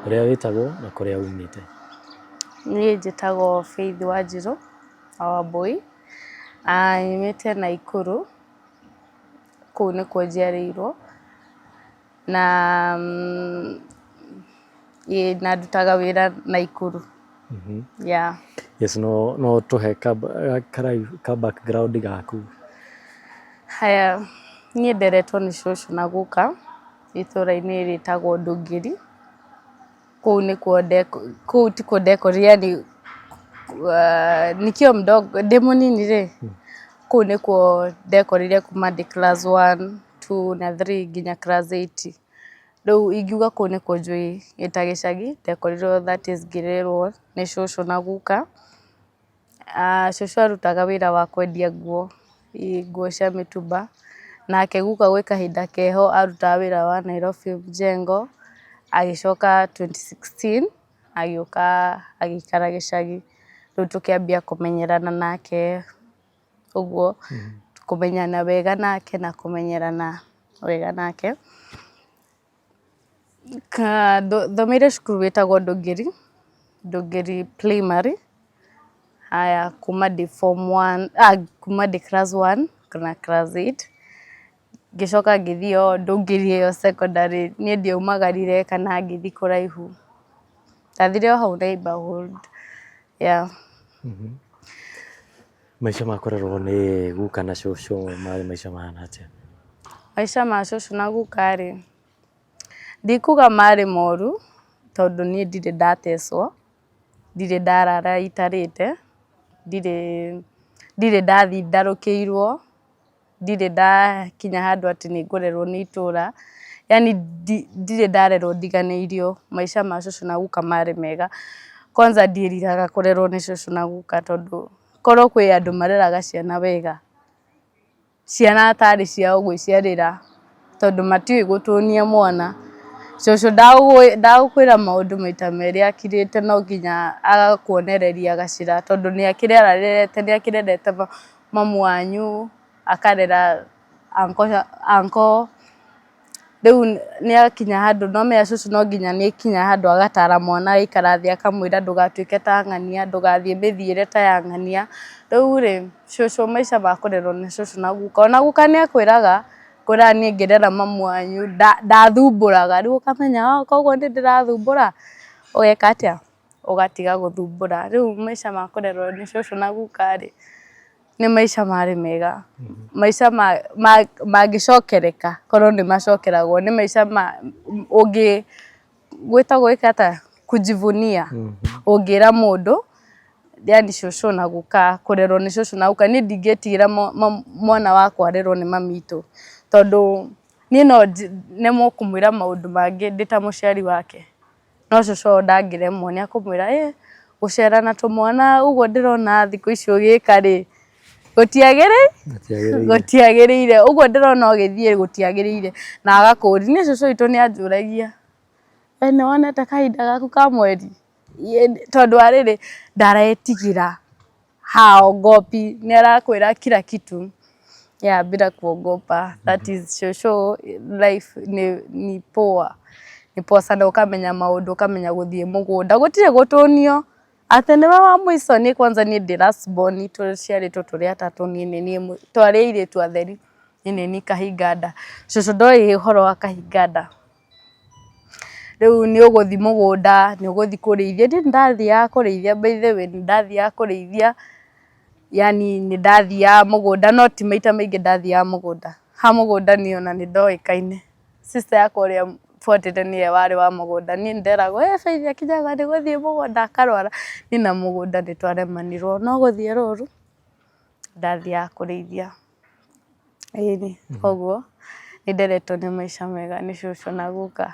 Ũrĩa wĩtagwo na kũrĩa umĩte. Niĩ njĩtagwo Faith Wanjirũ wa Wambũi, nyumĩte Naikuru, kũu nĩkuo njiarĩirwo, na ĩĩ na ndutaga wĩra Naikuru, yeah. Yes, no no ũtũhe ka background gaku. Haya, niĩ nderetwo nĩ cũcũ na guka itũra-inĩ rĩtagwo Ndũngĩri. Kũu nĩkuo kũu tikuo ndekorire yani nikiwa mdogo ndĩ mũnini rĩ, kũu nĩkuo ndekorire kuma ndĩ class one, two na three nginya class eight. Rĩu ingiuga kũu nĩkuo njũĩ gĩ ta gĩcagi, ndekorirwo that is ngĩrerwo nĩ cũcũ na guka. Cũcũ arutaga wĩra wa kwendia nguo, nguo cia mĩtumba, nake guka gwĩ kahinda keho arutaga wĩra wa Nairobi mjengo, agĩcoka 2016 agĩũka agĩikara gĩcagi, rĩu tũkĩambia kũmenyerana nake ũguo, kũmenyana wega nake na kũmenyerana wega nake. Thomeire cukuru wĩtagwo Ndũngĩri, Ndũngĩri Primary, haya kuma ndĩ form one, kuma ndĩ class one na class eight, ngĩcoka ngĩthiĩ o Ndũngĩri ĩyo secondary, niĩ ndiaumagarire kana ngĩthiĩ kũraihu, ndathire o hau neighbourhood, yeah. Maica ma kũrerwo nĩ guka na cũcũ marĩ maica mahana atĩa? Maica ma cũcũ na guka rĩ, ndikuga marĩ moru, tondũ niĩ ndirĩ ndatecwo, ndirĩ ndarara itarĩte, ndirĩ ndirĩ ndathiĩ ndarũkĩirwo, ndirĩ ndakinya handũ atĩ nĩ ngũrerwo nĩ itũra, yaani ndirĩ ndarerwo ndiganĩirio, maica ma cũcũ na guka marĩ mega. Kwanza ndiĩriraga kũrerwo nĩ cũcũ na guka tondũ korwo kwĩ andũ mareraga ciana wega, ciana tarĩ ciao gwĩciarĩra tondũ matiũĩ gũtũnia mwana. Cũcũ ndagũkwĩra maũndũ maita merĩ akirĩte no nginya agakuonereria gacĩra tondũ nĩ akĩrerete nĩ akĩrerete mamu wanyu, akarera uncle, Rĩu nĩ akinya handũ no ũmenya cũcũ no nginya nĩ akinya handũ agatara mwana agaikara thĩ akamwĩra ndũgatuĩke ta ng'ania, ndũgathiĩ mĩthiĩre ta ya ng'ania. Rĩu rĩ, cũcũ maica ma kũrerwo nĩ cũcũ na guka, ona guka nĩ akwĩraga, akwĩraga niĩ ngĩrera mamu wanyu ndathumbũraga, rĩu ũkamenya koguo nĩ ndĩrathumbũra, ũgeka atĩa, ũgatiga gũthumbũra. Rĩu maica ma kũrerwo nĩ cũcũ na guka rĩ, nĩ maica marĩ mega, maica mangĩcokereka korwo nĩ macokeragwo nĩ maica ũngĩ gwĩtagwo gwĩka atĩa kujivunia, ũngĩra mũndũ yani cũcũ na guka, kũrerwo nĩ cũcũ na guka, niĩ ndingĩtigĩra mwana wakwa arerwo nĩ mami witũ, tondũ niĩ no nemwo kũmwĩra maũndũ mangĩ ndĩ ta mũciari wake. No cũcũ wao ndangĩremwo nĩ akũmwĩra ĩ gũcera na tũmwana ũguo ndĩrona thikũ ici ũgĩka rĩ, gũtiagĩrĩire, ũguo ndĩrona ũgĩthiĩ gũtiagĩrĩire, na agakũria. Niĩ cũcũ witũ nĩ anjũragia, we nĩ wonete kahinda gaku ka mweri? Tondũ wa rĩrĩ, ndaretigĩra. Haogopi, nĩ arakwĩra kila kitu yeah, bila kuogopa. That is shosho life ni poa, ni poa sana. Ũkamenya maũndũ, ũkamenya gũthiĩ mũgũnda, gũtirĩ gũtũnio atĩ nĩwe wa mũico. Niĩ kwanza niĩ ndĩ last born, tũciarĩtwo tũrĩ atatũ, niĩ nĩ niĩ twarĩ airĩtu atheri, niĩ nĩ niĩ kahinga nda. Cũcũ ndoĩ ũhoro wa kahinga nda. Rĩu nĩ ũgũthiĩ mũgũnda, nĩ ũgũthiĩ kũrĩithia, niĩ nĩ ndathiaga kũrĩithia by the way, nĩ ndathiaga kũrĩithia, yaani nĩ ndathiaga mũgũnda no ti maita maingĩ ndathiaga mũgũnda. Ha mũgũnda niĩ ona nĩ ndoĩkaine, sister yakwa ũrĩa buatĩte nĩwe warĩ wa mũgũnda, niĩ nĩ nderagwo ĩ Faith akinyaga nĩ gũthiĩ mũgũnda akarwara, niĩ na mũgũnda nĩ twaremanirwo, no gũthiĩ rũru ndathiaga kũrĩithia. Ĩni, koguo nĩ nderetwo nĩ maica mega nĩ cũcũ na guka.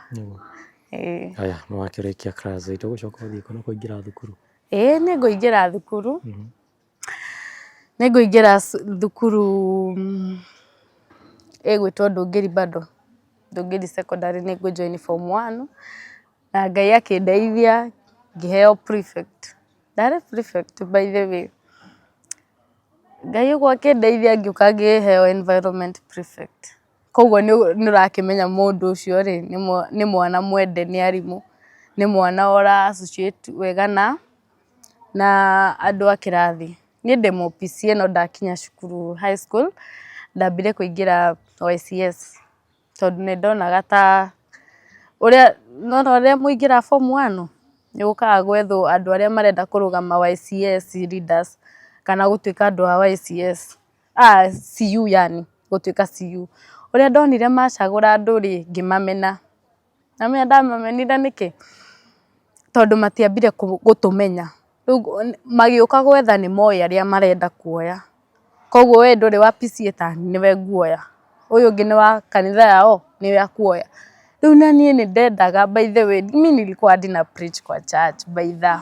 Ĩĩ. Haya, nĩ wakĩrĩkia class eight, ũgũcoka ũthiĩ kũ na kũingĩra thukuru? Ĩĩ nĩ ngũingĩra thukuru, nĩ ngũingĩra thukuru ĩgwĩtwo Ndũngĩri bado, Ndũngĩri Secondary nĩ ngũ join form one, na Ngai akĩndeithia ngĩheo prefect. Ndarĩ prefect by the way. Ngai ũguo akĩndeithia ngĩũka ngĩheo environment prefect. Koguo nĩ ũrakĩmenya mũndũ ũcio rĩ, nĩ mwana mwende nĩ arimũ, Nĩ mwana ũra associate wega na na andũ a kĩrathi. Niĩ ndĩ mũ PCEA no ndakinya cukuru high school, ndambire kũingĩra YCS tondũ nĩ ndonaga ta ũrĩa, nĩwona ũrĩa mũingĩraga form one, nĩ gũkaga gwethwo andũ arĩa marenda kũrũgama YCS leaders kana gũtuĩka andũ a YCS, CU yani, gũtuĩka CU. Ũrĩa ndonire macagũra andũ rĩ, ngĩmamena. Wamenya ndamamenire nĩkĩ? Tondũ matiambire gũtũmenya. Rĩu magĩũka gwetha nĩ moĩ arĩa marenda kuoya. Koguo we ndũrĩ wa PCEA ta niĩ nĩwe nguoya. Ũyũ ũngĩ nĩ wa kanitha yao nĩwe akuoya. Rĩu na niĩ nĩ ndendaga by the way, mi nilikuwa hadi na preach kwa church by the.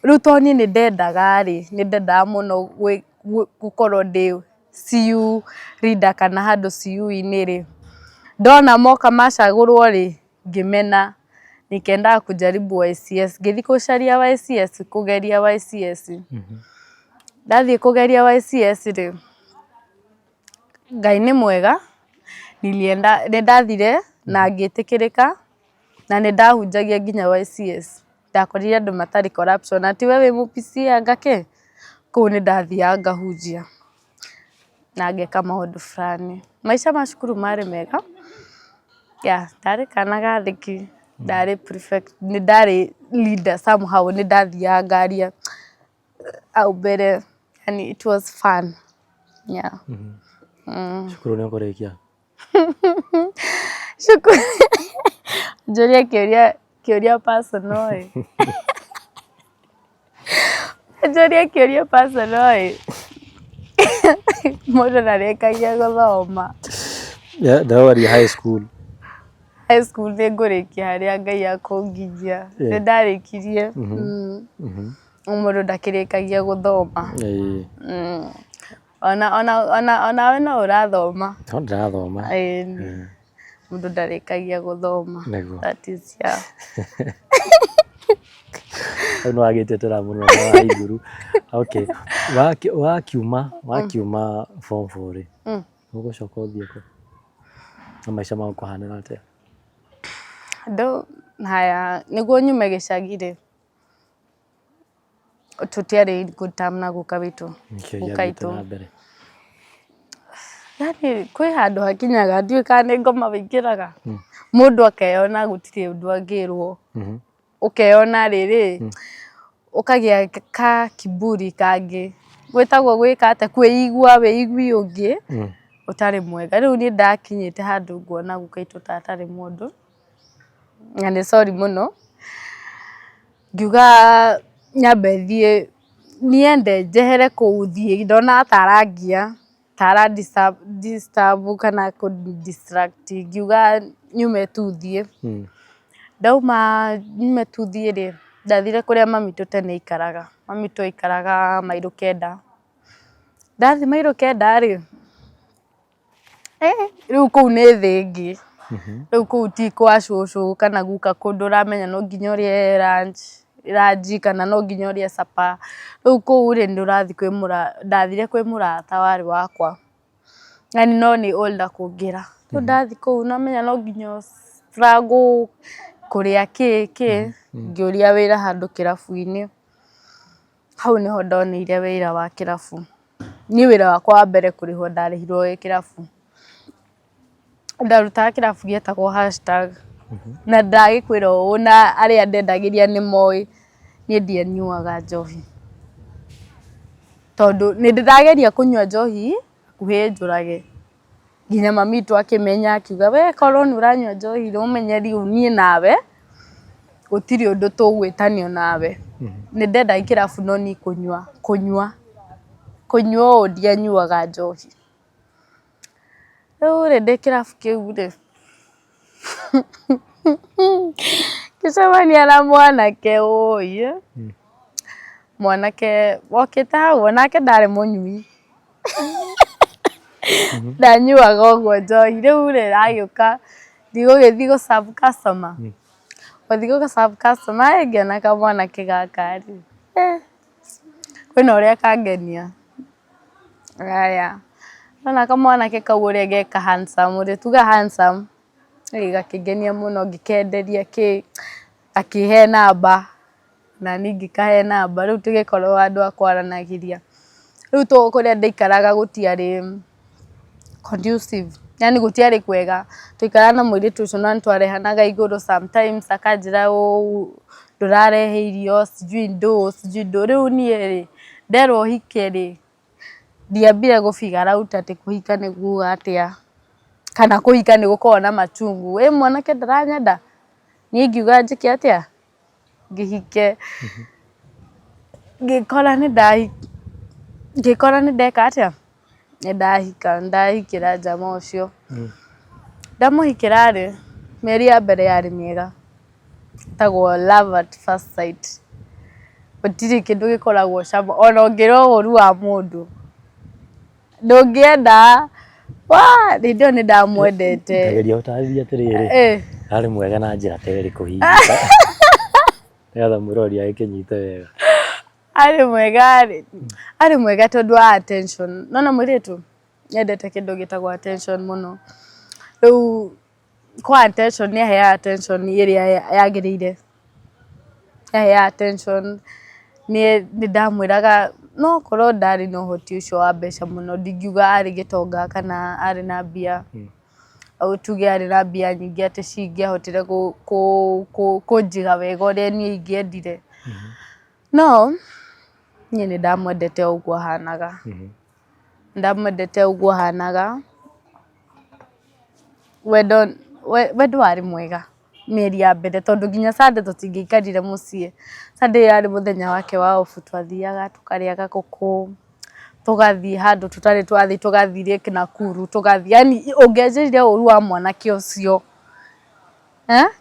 Rĩu tondũ niĩ nĩ ndendaga rĩ, nĩ ndendaga mũno gũkorwo ndĩ CU leader kana handũ CU-inĩ rĩ, ndona moka macagũrwo rĩ, ngĩmena, nikaenda kujaribu YCS, ngĩthiĩ gũcaria YCS, kũgeria YCS. Ndathiĩ kũgeria YCS rĩ, Ngai nĩ mwega, nilienda nĩ ndathire na ngĩtĩkĩrĩka na nĩ ndahunjagia nginya YCS. Ndakorire andũ matarĩ corruption, atĩ we wĩ mũ PCEA anga kĩ, kũu nĩ ndathiaga ngahunjia na ngeka maũndũ fulani. Maica ma cukuru marĩ mega, yeah, ndarĩ kana gathĩki, ndarĩ prefect, nĩ ndarĩ leader somehow nĩ ndathiaga ngaria hau mbere, yani it was fun, yeah. Cukuru nĩ ũkũrĩkia? Cukuru njũrie kĩũria kĩũria personal ĩ. Njũrie kĩũria personal ĩ. Mũndũ ndarĩkagia gũthoma. Ndĩraũria high school. High school nĩ ngũrĩkia harĩa Ngai akũnginyia. Nĩ ndarĩkirie. Mũndũ ndakĩrĩkagia gũthoma. Ona ona ona onawe no ũrathoma. No ndĩrathoma. Ĩĩ. Mũndũ ndarĩkagia gũthoma. Nĩguo. That is yeah. Hau nĩ wagĩtetera mũno na Waiguru. Okay. Wakiuma wakiuma form four rĩ, ũgũcoka ũthiĩ kũ? Na maica magũkũhanĩra atĩa? Andũ haya nĩguo nyume gĩcagi rĩ, tũtiarĩ in good term na guka witũ. Nĩkĩo Guka gĩathiĩte witũ. na mbere? Yani kwĩ handũ hakinyaga ndiũĩ kana nĩ ngoma wĩingĩraga mũndũ akeyona gũtirĩ ũndũ angĩrwo ũkeyona rĩrĩ ũkagĩa ka kiburi kangĩ gwĩtagwo gwĩka atĩa kwĩigua wĩigui ũngĩ ũtarĩ mwega. Rĩu niĩ ndakinyĩte handũ ngona guka witũ ta atarĩ mũndũ na nĩ sorry mũno, ngiuga nyambe thiĩ niende njehere kũu thiĩ ndona ta arangia ta ara disturb kana kũ distract ngiuga nyume tu thiĩ. Ndauma nyume tu thiĩ rĩ, ndathire kũrĩa mami witũ tene aikaraga. Mami witũ aikaraga mairũ kenda. Ndathiĩ mairũ kenda rĩ, rĩu kũu nĩ thĩ ĩngĩ. Rĩu kũu ti kwa cũcũ kana guka kũndũ ũramenya no nginya ũrĩe lunch, ranji kana no nginya ũrĩe supper. Rĩu kũu rĩ, nĩ ũrathiĩ kwĩ mũrata, ndathire kwĩ mũrata warĩ wakwa, yani no nĩ older kũngĩra. Rĩu ndathiĩ kũu nĩ wamenya no nginya ũ struggle kũrĩa kĩ kĩ, ngĩũria wĩra handũ kĩrabu-inĩ. Hau nĩho ndoneire wĩra wa kĩrabu. Niĩ wĩra wakwa wa mbere kũrĩhwo ndarĩhirwo wĩ kĩrabu. Ndarutaga kĩrabu gĩetagwo Hashtag, na ndagĩkwĩra ũũ na arĩa ndendagĩria nĩ moĩ, niĩ ndianyuaga njohi. Tondũ nĩ ndĩrageria kũnyua njohi hakuhĩ ĩnjũrage. Nginya mami witũ akĩmenya akiuga we korwo nĩ ũranyua njohi rĩ, ũmenye rĩu niĩ nawe gũtirĩ ũndũ tũgwĩtanio nawe. Nĩ ndendagia kĩrabu no niĩ kũnyua kũnyua kũnyua ũũ ndianyuaga njohi. Rĩu rĩ ndĩ kĩrabu kĩu rĩ, ngĩcemania na mwanake ũi, mwanake wokĩte hau onake ndarĩ mũnyui. Ndanyuaga ũguo njohi, rĩu rĩ agĩũka ndigũgĩthiĩ gũ serve customer, gũthiĩ gũ serve customer ĩ ngĩona kamwanake gaka rĩ, kwĩna ũrĩa kangenia. Haya, ndona kamwanake kau ũrĩa ge ka handsome rĩ, tuge handsome, ĩ gakĩngenia mũno ngĩkenderia kĩ. Akĩhe namba na niĩ ngĩkahe namba, rĩu tũgĩkorwo andũ a kwaranagĩria. Rĩu kũrĩa ndaikaraga gũtiarĩ conducive, yani gũtiarĩ kwega. Twaikaraga na mũirĩtu ũcio na nĩtwarehanaga igũrũ sometimes, akanjĩra ũũ ndũrarehe irio, sijui ndũ sijui ndũ. Rĩu niĩ rĩ, nderwo hike rĩ, ndiambire gũ figure out atĩ kũhika nĩ kuga atĩa, kana kũhika nĩ gũkoragwo na machungu. Ĩ mwanake ndaranyenda, niĩ ngiuga njĩke atĩa, ngĩhike. Ngĩkora nĩ ngĩkora nĩ ndeka atĩa, nĩ ndahika, nĩ ndahikĩra jama ũcio. Ndamũhikĩra rĩ, mĩeri ya mbere yarĩ mĩega, ĩtagwo love at first sight. Gũtirĩ kĩndũ gĩkoragwo cama ona ũngĩrwo ũru wa mũndũ, ndũngĩenda, hĩndĩ ĩyo nĩ ndamwendete. Geria ũtarĩrie atĩrĩrĩ, arĩ mwega na njĩra ta ĩrĩkũ hihi, nĩgetha mwĩroreri agĩkĩnyite wega. Arĩ mwega rĩ, arĩ mwega tondũ wa attention. Nĩwona mũirĩtu nĩendete kĩndũ gĩtagwo attention mũno. Rĩu kwa attention nĩ aheaga attention ĩrĩa yagĩrĩire. Nĩ aheaga attention, nĩ ndamwĩraga no korwo ndarĩ na ũhoti ũcio wa mbeca mũno ndingiuga arĩ gĩtonga kana arĩ na mbia, tuge arĩ na mbia nyingĩ atĩ cingĩahotire kũnjiga wega ũrĩa niĩ ingĩendire. No niĩ nĩ ndamwendete o ũguo ahanaga. Ndamwendete o ũguo ahanaga. Wendo wendo warĩ mwega mĩeri ya mbere tondũ nginya Sunday tũtingĩaikarire mũciĩ. Sunday yarĩ mũthenya wake wa off twathiaga tũkarĩa gakũkũ, tũgathiĩ handũ tũtarĩ twathiĩ, tũgathiĩ Lake Nakuru, tũgathiĩ yaani ũngĩanjĩrire ũru wa mwanake ũcio,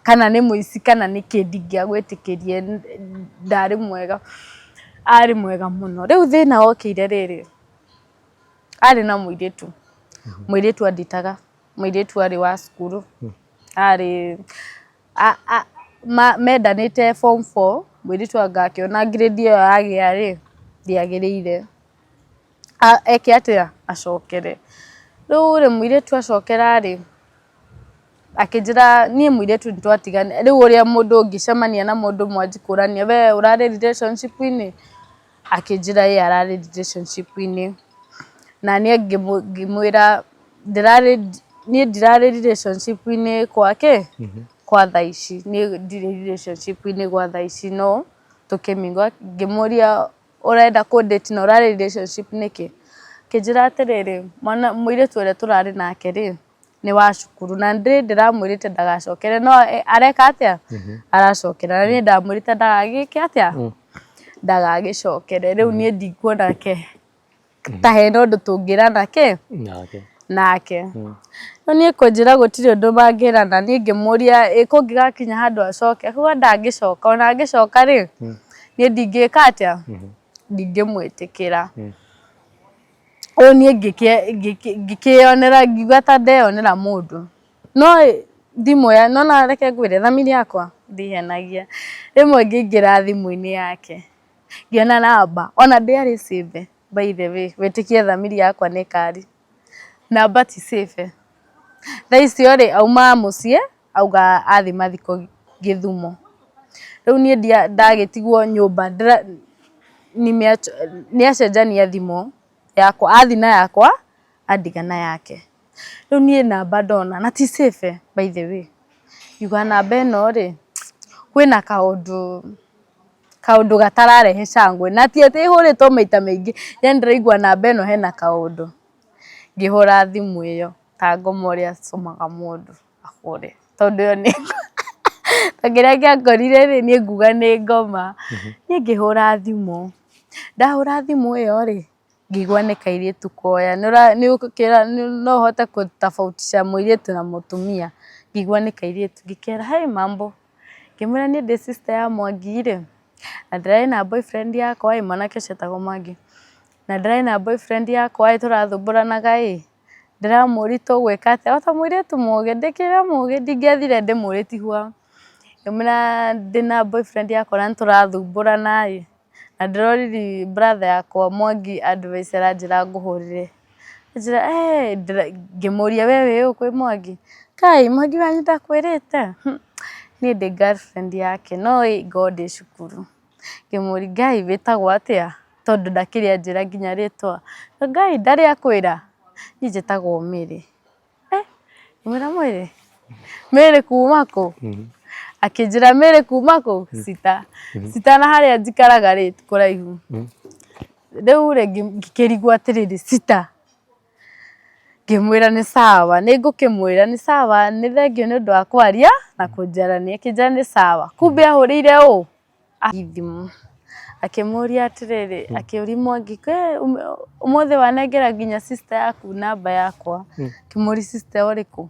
kana nĩ mũici kana nĩ kĩ ndingĩagwĩtĩkĩria, ndarĩ mwega, arĩ mwega mũno. Rĩu thĩna wokĩire rĩrĩ, arĩ na mũirĩtu, mũirĩtu andĩtaga, mũirĩtu arĩ wa cukuru, arĩ mendanĩte form four, mũirĩtu anga akĩona grade ĩyo agĩa rĩ, ndĩagĩrĩire, eke atĩa, acokere. Rĩu rĩ, mũirĩtu acokera rĩ, akĩnjĩra niĩ mũirĩtu nĩ twatiganire, rĩu ũrĩa mũndũ ũngĩcemania na mũndũ mwanjie kũrania we ũrarĩ relationship -inĩ, akĩnjĩra ĩĩ ararĩ relationship -inĩ, na niĩ ngĩmwĩra ndĩrarĩ niĩ ndirarĩ relationship -inĩ gwake kwa thaa ici, niĩ ndirĩ relationship -inĩ gwa thaa ici no tũkĩ mingle, ngĩmũria ũrenda kũ date na ũrarĩ relationship nĩkĩ? Akĩnjĩra atĩrĩrĩ, mwana mũirĩtu ũrĩa tũrarĩ nake rĩ, nĩ wa cukuru na ndĩ ndĩramwĩrĩte ndagacokere no areka atĩa? Aracokera na niĩ ndamwĩrĩte ndagagĩke atĩa? Ndagagĩcokere rĩu niĩ ndikuona ke ta hena ũndũ tũngĩrana kĩ Nake. nake. Rĩu niĩ kũnjĩra gũtirĩ ũndũ mangĩrana niĩ ngĩmũria ĩ kũngĩgakinya handũ acoke akiuga ndangĩcoka ona angĩcoka rĩ niĩ ndingĩka atĩa? Ndingĩmwĩtĩkĩra. Rĩu niĩ ngĩkĩyonera ngiuga ta ndeyonera mũndũ. No thimũ nĩwona reke ngwĩre thamiri yakwa ndĩhenagia. Rĩmwe ngĩingĩra thimũ-inĩ yake ngĩona namba ona ndĩarĩ save by the way wĩtĩkie thamiri yakwa nĩ kari. Namba ti save. Thaa icio rĩ auma mũciĩ auga athiĩ mathiko Gĩthumo. Rĩu niĩ ndagĩtigwo nyũmba nĩ acenjania thimũ yakwa, athiĩ na yakwa andiga na yake. Rĩu niĩ namba ndona na ti save by the way, ngiuga namba ĩno rĩ, kwĩna kaũndũ, kaũndũ gatararehe cangwe na ti atĩ ĩhũrĩtwo maita maingĩ, yaani ndĩraigua namba ĩno hena kaũndũ. Ngĩhũra thimũ ĩyo ta ngoma ũrĩa acomaga mũndũ ahũre, tondũ ĩyo nĩ ta kĩrĩa gĩankorire rĩ, niĩ nguga nĩ ngoma. Niĩ ngĩhũra thimũ, ndahũra thimũ ĩyo rĩ, ngĩigua nĩ kairĩtu koya, no ũhote gũ tofautisha mũirĩtu na mũtumia, ngĩigua nĩ kairĩtu, ngĩkera hey mambo, ngĩmwĩra niĩ ndĩ sister ya Mwangi rĩ, na ndĩrarĩ na boyfriend yakwa ĩ, mwanake ũcio etagwo Mwangi, na ndĩrarĩ na boyfriend yakwa ĩ, tũrathumbũranaga ĩ, ndĩramũria tũgwĩka atĩa, o ta mũirĩtu mũgĩ, ndĩkĩrĩ mũgĩ ndingĩathire ndĩmũrĩtie hwa, ngĩmwĩra ndĩna boyfriend yakwa na nĩtũrathumbũrana ĩ, na ndĩroririe brother yakwa Mwangi advice aranjĩra ngũhũrĩre, anjĩra ngĩmũria we wĩ ũ kwĩ Mwangi, Kai Mwangi wanyu ndakwĩrĩte? Niĩ ndĩ girlfriend yake no ĩ ngorwo ndĩ cukuru. Ngĩmũria Ngai wĩtagwo atĩa tondũ ndakĩrĩ anjĩra nginya rĩtwa. Ngai ndarĩ akwĩra? Niĩ njĩtagwo Mary. Eh, ngĩmwĩra Mary? Mary kuma kũ? Akĩnjĩra Mary kuma kũ? Cita. Cita na harĩa njikaraga rĩ ti kũraihu. Rĩu rĩ ngĩkĩrigwo atĩrĩrĩ Cita. Ngĩmwĩra nĩ sawa, nĩ ngũkĩmwĩra nĩ sawa, nĩ thengiũ nĩ ũndũ wa kwaria na kũnjarania, akĩnjĩra nĩ sawa. Kumbe ahũrĩire ũ? Thimũ. Akĩmũria atĩrĩrĩ, akĩũria Mwangi, ũmũthĩ wanengera nginya sister yaku namba yakwa. Akĩmũria sister ũrĩkũ?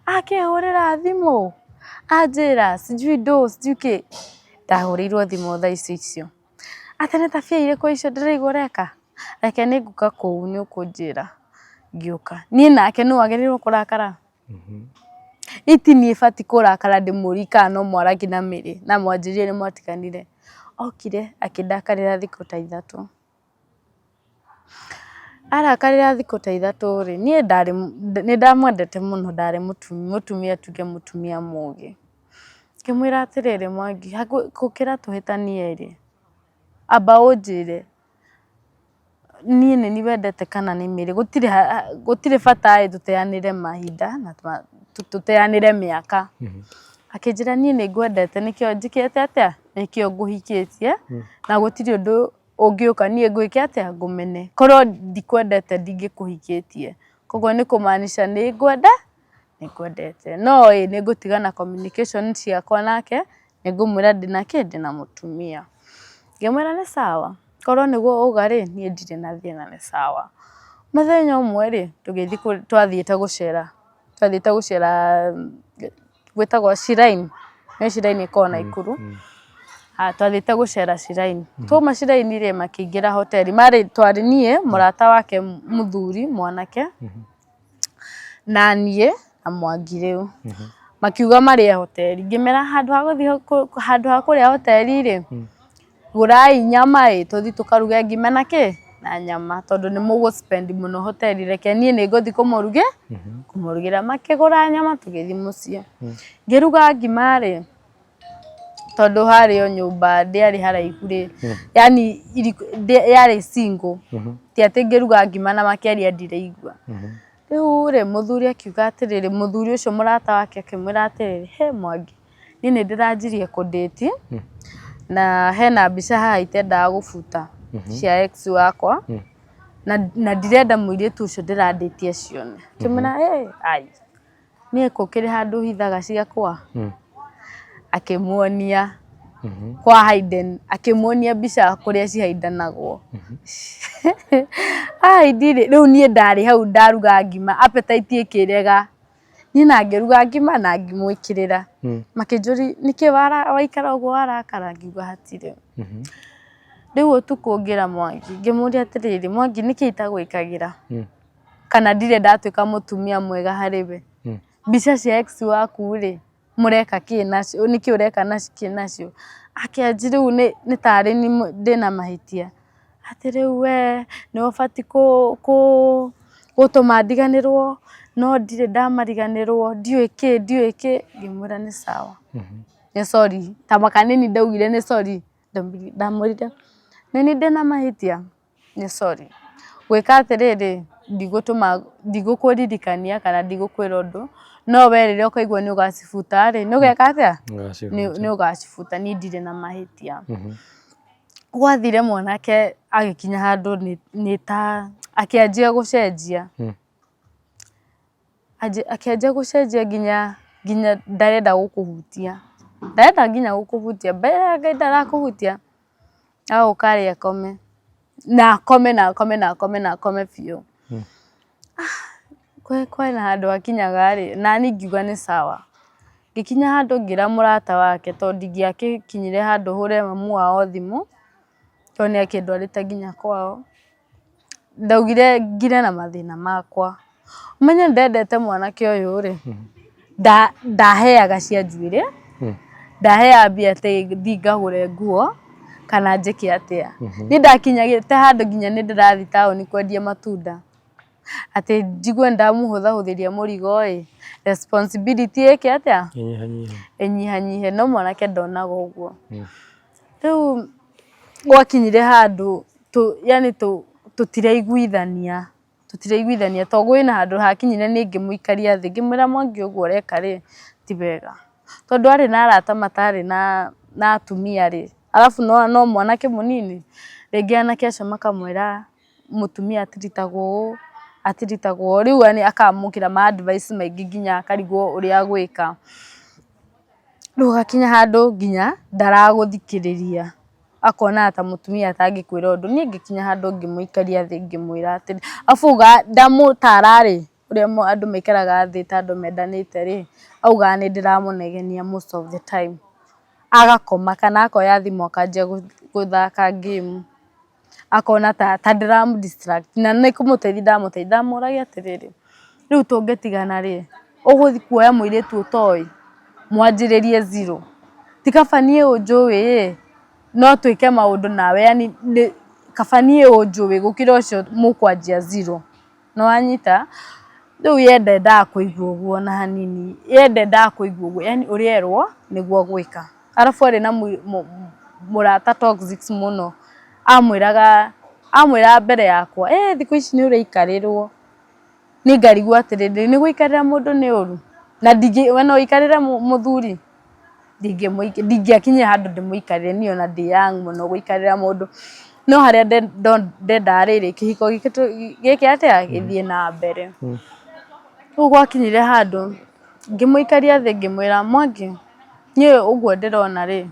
Akĩhũrĩra thimũ, anjĩra sijui ndũ sijui kĩ. Ndahũrĩirwo thimũ thaa icio icio. Atĩ nĩ tabia irĩkũ icio ndĩraigua ũreka? Reke nĩ ngũka kũu nĩ ũkũnjĩra. Ngĩũka. Niĩ nake nũ wagĩrĩirwo kũrakara? Iti niĩ batiĩ kũrakara ndĩmũrie kana no mwaragie na Mary na mwanjĩrire nĩ mwatiganire. Okire akĩndakarĩra thikũ ta 3. Arakarĩra thikũ ta 3 rĩ, niĩ ndarĩ nĩ ndamwendete mũno, ndarĩ mũtumia tuge mũtumia mũgĩ. Ngĩmwĩra atĩrĩrĩ, Mwangi, gũkĩra tũhĩtanie rĩ, amba ũnjĩre niĩ nĩ niĩ wendete kana nĩ Mary? Gũtirĩ gũtirĩ bata ĩ tũteanĩre mahinda na tũteanĩre mĩaka. Akĩnjĩra niĩ nĩ ngwendete nĩkĩo njĩkĩte atĩa, nĩkĩo ngũhikĩtie na gũtirĩ ũndũ ũngĩũka niĩ ngwĩke atĩa, ngũmene. Korwo ndikwendete ndingĩkũhikĩtie. Koguo nĩ kũmaanisha nĩ ngwenda, nĩ ngwendete. No ĩ nĩ ngũtigana communication ciakwa nake, nĩ ngũmwĩra ndĩna kĩ, ndĩna mũtumia. Ngĩmwĩra nĩ sawa, korwo nĩguo wauga rĩ, niĩ ndirĩ na thĩna nĩ sawa. Mũthenya ũmwe rĩ, tũgĩthiĩ twathiĩte gũcera, twathiĩte gũcera gwĩtagwo Shrine, nĩ Shrine ĩkoragwo Naikuru. Twathiĩte gũcera Shrine. Twauma Shrine rĩ, makĩingĩra hoteri, marĩ twarĩ niĩ, mũrata wake mũthuri mwanake, na niĩ na Mwangi rĩu. Makiuga marĩe hoteri, ngĩmera handũ ha gũthiĩ handũ ha kũrĩa hoteri rĩ, gũrai nyama ĩ, tũthiĩ tũkaruge ngima na kĩ? Na nyama, tondũ nĩ mũgũ spend mũno hoteri, reke niĩ nĩ ngũthiĩ kũmũrugĩra. Makĩgũra nyama tũgĩthiĩ mũciĩ. Ngĩruga ngima rĩ, tondũ harĩ o nyũmba ndĩarĩ haraihu rĩ, yani yarĩ single, ti atĩ ngĩruga ngima na makĩaria ndiraigua. Rĩu rĩ, mũthuri akiuga atĩrĩrĩ, mũthuri ũcio mũrata wake akĩmwĩra atĩrĩrĩ, he Mwangi, niĩ nĩ ndĩranjirie kũ date na hena mbica haha itendaga gũbuta cia ex wakwa na ndirenda mũirĩtu ũcio ndĩra date acione. Ngĩmwĩra ĩ ai, niĩ gũkĩrĩ handũ hithaga ciakwa? Akĩmuonia kwa hidden, akĩmuonia mbica kũrĩa cihaindanagwo. Hide rĩ, rĩu niĩ ndarĩ hau ndaruga ngima appetite ĩkĩrega. Niĩ na ngĩruga ngima na ngĩmwĩkĩrĩra. Makĩnjũria nĩkĩ waikara ũguo warakara? Ngiuga hatirĩ. Rĩu ũtukũ ngĩra Mwangi, ngĩmũria atĩrĩrĩ, Mwangi nĩkĩ itagwĩkagĩra? Kana ndirĩ ndatuĩka mũtumia mwega harĩ we? Mbica cia ex waku rĩ, mũreka kĩ nacio? Nĩkĩ ũreka kĩ nacio? Akĩanjia rĩu nĩ tarĩ niĩ ndĩna mahĩtia. Atĩ rĩu we nĩwe ũbatiĩ gũtũma ndiganĩrwo, no ndirĩ ndamariganĩrwo, ndiũĩ kĩ ndiũĩ kĩ, ngĩmwĩra nĩ sawa, nĩ sorry, ta kanini ndaugire nĩ sorry, ndamwĩrire nĩ niĩ ndĩna mahĩtia, nĩ sorry. Gwĩka atĩrĩrĩ, ndigũtũma ndigũkũririkania kana ndigũkwĩra ũndũ, no we rĩrĩa ũkaigua nĩ ũgacibuta rĩ, nĩ ũgeka atĩa? Nĩ ũgacibuta, niĩ ndirĩ na mahĩtia. Gwathire mwanake agĩkinya handũ nĩ ta akĩanjia gũcenjia. Akĩanjia gũcenjia nginya ndarenda gũkũhutia. Ndarenda nginya gũkũhutia, mbere ya Ngai ndarakũhutia, agũka arĩe akome. Na akome na akome na akome na akome biũ. Kwĩna handũ hakinyaga rĩ, nani ngiuga nĩ sawa. Ngĩkinya handũ ngĩra mũrata wake tondũ ndingĩagĩkinyire handũ hũre mamu wao thimũ, tondũ nĩ akĩndwarĩte nginya kwao. Ndaugire ngire na mathĩna makwa. Ũmenye nĩ ndendete mwanake ũyũ rĩ, ndaheaga cia njuĩrĩ, ndaheaga mbia atĩ thiĩ ngagũre nguo kana njĩke atĩa. Niĩ ndakinyĩte handũ nginya nĩ ndĩrathiĩ taũni kwendia matunda. Atĩ njigue nĩndamũhũthahũthĩria mũrigo ĩ, responsibility ĩke atĩa? Ĩnyihanyihe. Ĩnyihanyihe, no mwanake ndonaga ũguo. Rĩu gwakinyire handũ yani tũtiraiguithania, tũtiraiguithania tondũ kwĩna handũ hakinyire niĩ ngĩmũikaria thĩ ngĩmwĩra Mwangi ũguo ũreka rĩ, ti wega. Tondũ arĩ na arata matarĩ na atumia rĩ, arabu no mwanake mũnini, rĩngĩ anake acio makamwĩra mũtumia atiritagwo ũũ, atiritagwo ũũ, rĩu yani akamũkĩra ma advice maingĩ nginya akarigwo ũrĩa agwĩka. Rĩu ũgakinya handũ nginya ndaragũthikĩrĩria, akona ta mũtumia atangĩkwĩra ũndũ. Niĩ ngĩkinya handũ ngĩmũikaria thĩ ngĩmwĩra atĩrĩ, arabu auga ndamũtara rĩ, ũrĩa andũ maikaraga thĩ ta andũ mendanĩte rĩ, augaga nĩ ndĩramũnegenia most of the time. Agakoma kana akoya thimũ akanjia gũthaka game. Akona ta ta ndĩramũ distract na nĩ kũmũteithia ndamũteithia, ndamũragia atĩrĩrĩ, rĩu tũngĩtigana rĩ, ũgũthiĩ kuoya mũirĩtu ũtoĩ, mwanjĩrĩrie zero, ti kaba niĩ ũnjũĩ ĩ, no twĩke maũndũ nawe yani kaba niĩ ũnjũĩ gũkĩra ũcio mũkwanjia zero. Nĩwanyita? Rĩu ye ndendaga kũigua ũguo ona hanini, ye ndendaga kũigua ũguo, yani ũrĩa erwo nĩguo agwĩka. Arabu arĩ na mũrata toxic mũno, amwĩraga amwĩraga mbere yakwa, ĩ thikũ ici nĩ ũraikarĩrwo. Niĩ ngarigwo atĩrĩrĩ, nĩ gũikarĩra mũndũ nĩ ũru? Na we no ũikarĩre mũthuri? Ndingĩakinyire handũ ndĩmũikarĩre niĩ ona ndĩ young mũno gũikarĩra mũndũ. No harĩa ndendaga rĩrĩ, kĩhiko gitũ gĩke atĩa, gĩthiĩ na mbere. Rĩu gwakinyire handũ ngĩmũikaria thĩ ngĩmwĩra, Mwangi, niĩ ũguo ndĩrona rĩ,